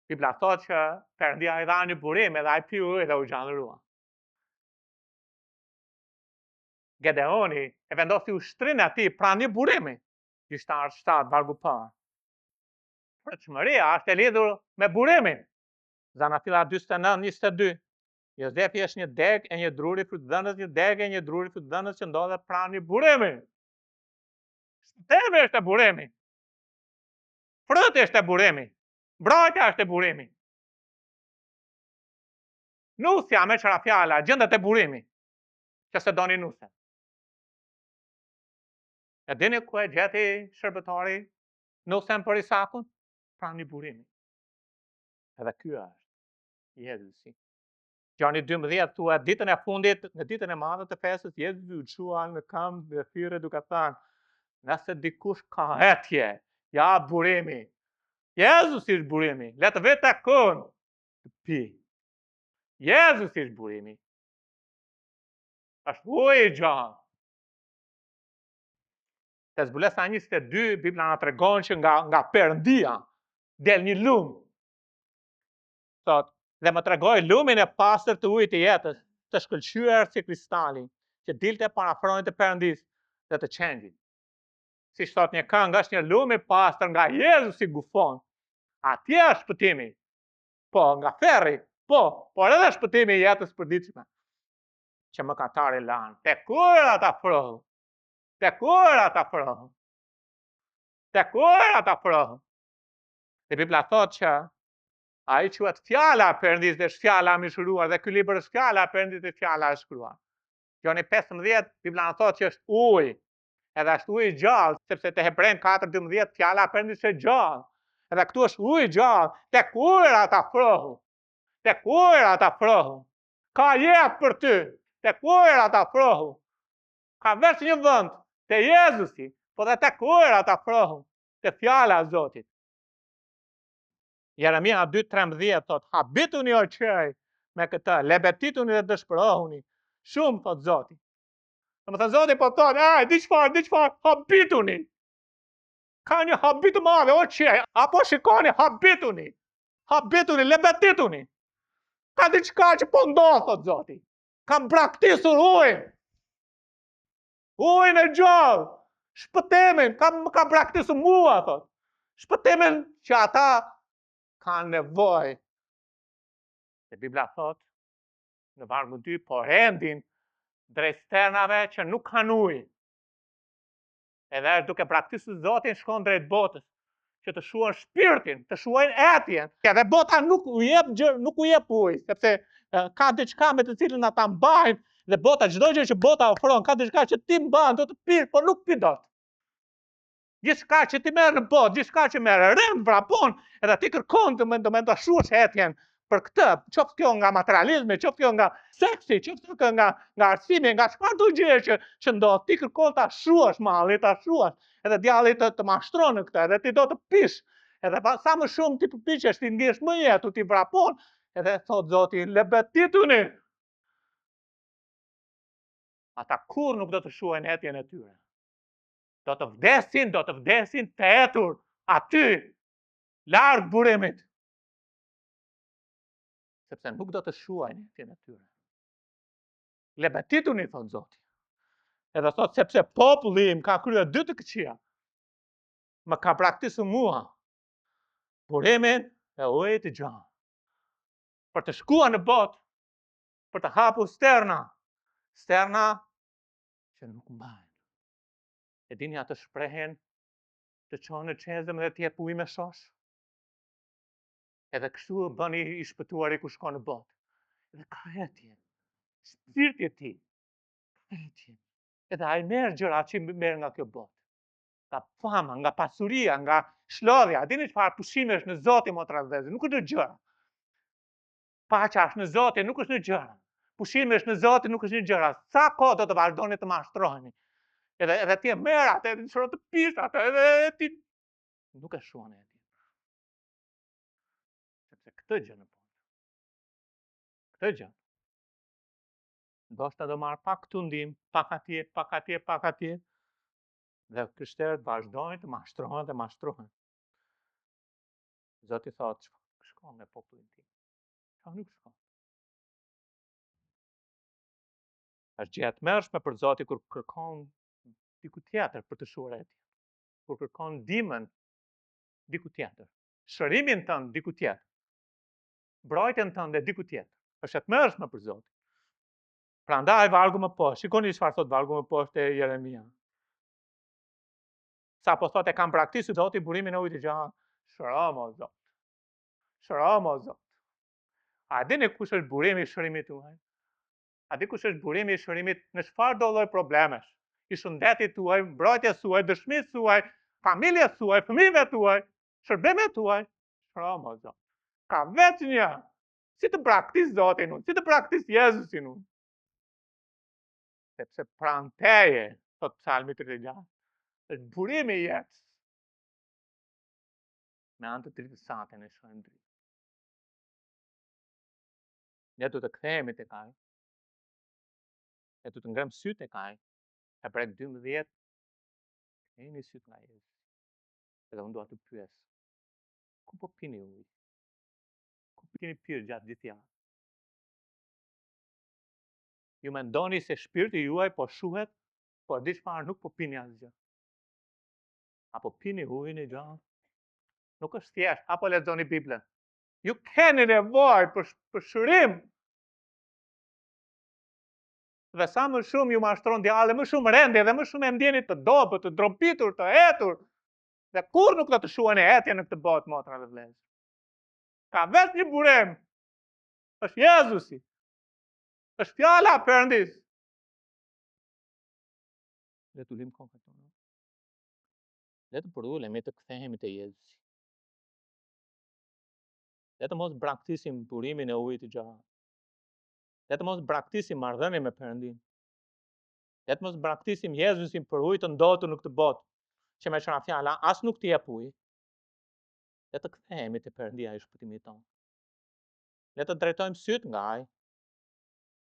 Bibla thotë që Perëndia i dha një burim edhe ai piu ujë dhe u gjallërua. Gedeoni e vendosi ushtrinë e tij pranë një burimi. Gjyqtarët 7, vargu i parë. Frytshmëria është e lidhur me burimin. Zanafilla 49, 22. Jozefi është një degë e një druri frytdhënës, një degë e një druri frytdhënës që ndodhet pranë një burimi. Shpëtimi është te burimi. Fryti është te burimi. Mbrojtja është te burimi. Nusja meqë ra fjala, gjendet te burimi, që s'e doni nuse. E dini ku e gjeti shërbëtori nusen për Isakun? Pranë një burimi. Edhe ky është Jezusi. Gjoni 12 thua ditën e fundit, në ditën e madhe të festës, Jezusi u çua në këmbë dhe thirri duke thënë, nëse dikush ka etje, ja burimi. Jezusi është burimi, le të vijë tek unë të pijë. Jezusi është burimi. Është uji i gjallë. Te zbulesa 22, Bibla na tregon që nga, nga Perëndia del një lumë. Thotë, dhe më tregoi lumin e pastër të ujit të jetës, të shkëlqyer si kristali, që dilte para fronit të Perëndisë dhe të qengjit. Siç thotë një këngë, është një lumë i pastër nga Jezusi gufon. Atje është shpëtimi. Po, nga ferri, po, por edhe shpëtimi i jetës përditshme. Që mëkatari lan, tek ujërat afrohu, tek ujërat afrohu, tek ujërat afrohu. Dhe Bibla thotë që Ai quhet fjala e Perëndisë dhe është fjala e mishëruar dhe ky libër është fjala e Perëndisë dhe fjala e shkruar. Gjoni 15, Bibla na thotë që është ujë. Edhe është ujë i gjallë, sepse te Hebrenjtë 4:12 fjala e Perëndisë është e gjallë. Edhe këtu është ujë i gjallë, tek ujërat afrohu. Tek ujërat afrohu. Ka jetë për ty, tek ujërat afrohu. Ka veç një vend, te Jezusi, po dhe tek ujërat afrohu, te fjala e Zotit. Jeremia 2.13 thot, habituni o qiej me këtë, lebetituni dhe dëshpërohuni, shumë, thot Zoti. Domethënë Zoti po thot, e, di çfarë, di çfarë, habituni. Ka një habi të madhe, o qiej, apo shikoni, habituni, habituni, lebetituni. Ka diçka që po ndodh, thot Zoti. Kanë braktisur ujin. Ujin e gjallë, shpëtimin, kam, më kanë braktisur mua, thot. Shpëtimin që ata kanë nevojë. Dhe Bibla thot, në vargun 2, po rendin drejt sternave që nuk kanë ujë. Edhe është duke braktisur Zotin, shkon drejt botës, që të shuan shpirtin, të shuajnë etjen. Edhe bota nuk u jep gjë, nuk u jep ujë, sepse ka diçka me të cilën ata mbajnë dhe bota çdo gjë që bota ofron, ka diçka që ti mban, do të pish, por nuk pi dot. Gjithçka që ti merr në botë, gjithçka që merr, rend vrapon, edhe ti kërkon të mend të shuash etjen për këtë, qoftë kjo nga materializmi, qoftë kjo nga seksi, qoftë kjo nga nga arsimi, nga çfarëdo gjëje që që ndodh, ti kërkon ta shuash mallin, ta shuash, edhe djalli të, të mashtron në këtë, edhe ti do të pish. Edhe pa, sa më shumë ti përpiqesh, ti ndihesh më i etur, ti vrapon, edhe thot Zoti, lebetituni. Ata kurrë nuk do të shuajnë etjen e tyre. Do të vdesin, do të vdesin të etur, aty, larg burimit sepse nuk do të shuajnë etjen e tyre. Lebetituni, thot Zoti. Edhe thot, sepse populli im ka kryer dy të këqija. Më ka braktisur mua, burimin e ujit të gjallë. Për të shkuar në botë, për të hapur sterna, sterna që nuk mbajnë. E dini atë shprehjen të çon në çezëm dhe të jep ujë me shosh? Edhe kështu bën i shpëtuari kur shkon në botë. Edhe ka etje. Shpirti i tij. Ka etje. Edhe ai merr gjërat që merr nga kjo botë. Nga fama, nga pasuria, nga shlodhja. Dini çfarë pushimi është në Zotin motra vëllezër, nuk është në gjëra. Paqja është në Zotin, nuk është në gjëra. Pushimi është në Zotin, nuk është në gjëra. Sa kohë do të vazhdoni të mashtroheni? Edhe edhe ti e merr atë, edhe dëshiron të pish atë, edhe ti nuk e shuan etjen. Sepse këtë gjë në botë. Këtë gjë. Ndoshta do marr pak këtu ndihmë, pak atje, pak atje, pak atje. Dhe krishterët vazhdojnë të mashtrohen dhe mashtrohen. Zoti thotë, çfarë shkon me popullin tim? Çfarë nuk shkon? Është gjë e tmerrshme për Zotin kur kërkon diku tjetër për të shuar etjen. Kur kërkon ndihmën diku tjetër. Shërimin tënd diku tjetër. Mbrojtjen tënde diku tjetër. Është e tmerrshme për Zotin. Prandaj vargu më poshtë, shikoni çfarë thot vargu më poshtë te Jeremia. Sapo thot e kanë braktisur Zoti burimin e ujit të gjallë. Shëromë o Zot. Shëromë o Zot. A dini kush është burimi i shërimit tuaj? A di kush është burimi i shërimit në çfarëdo lloj problemesh? I shëndetit tuaj, mbrojtjes suaj, dëshmisë suaj, familjes suaj, fëmijëve tuaj, shërbimit tuaj. Shëromë o Zot. Ka veç një. Si të braktis Zotin unë, si të braktis Jezusin unë. Sepse pranë teje, thot psalmi 36, është burimi i jetës. Me anë të dritës sate ne shohim dritë. Ne duhet të kthehemi tek ai. Ne duhet të ngremë sytë tek ai. Hebrejtë 12, kthejini sytë nga Jezusi. Edhe unë dua të pyes. Ku po pini ujë? Ku keni pirë gjatë gjithë javës? Ju mendoni se shpirti juaj po shuhet, por di çfarë nuk po pini asgjë. Apo pini ujin e gjallë? Nuk është thjesht, apo lexoni Biblën. Ju keni nevojë për, për shërim. Dhe sa më shumë ju mashtron djalli, më shumë rendni dhe më shumë e ndjeni të dobët, të drobitur, të etur. Dhe kurrë nuk do të shuani etjen në këtë botë, motra dhe vëllezër. Ka veç një burim. Është Jezusi. Është fjala e Perëndisë. Le të ulim kokën tonë. Le të përulemi të kthehemi te Jezusi. Le të mos braktisim burimin e ujit të gjallë. Le të mos braktisim marrëdhënien me Perëndinë. Le të mos braktisim Jezusin për ujë të ndotur në këtë botë, që meqë ra fjala as nuk të jep ujë. Le të kthehemi te Perëndia i shpëtimit tonë. Le të drejtojmë sytë nga ai.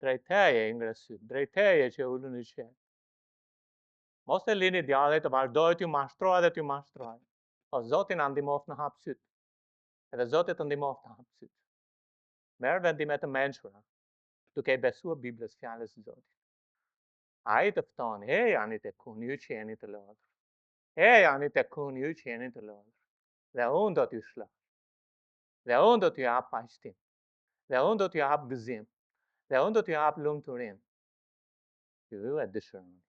Drejt teje i ngre sytë, drejt teje që je ulur në qiell. Mos e lini djallin të vazhdojë t'ju mashtrojë dhe t'ju mashtrojë. Po Zoti na ndihmoftë të hapë sytë. Edhe Zoti të ndihmoftë të hapë sytë. Merr vendime të mençura, duke i besuar Biblës, fjalës së Zotit. Ai të fton, ejani tek unë ju që jeni të lodhur. Ejani tek unë ju që jeni të lodhur. Dhe unë do t'ju shlodh. Dhe unë do t'ju jap paqtim. Dhe unë do t'ju jap gëzim. Dhe unë do t'ju jap lumturinë. Ju e dëshironi.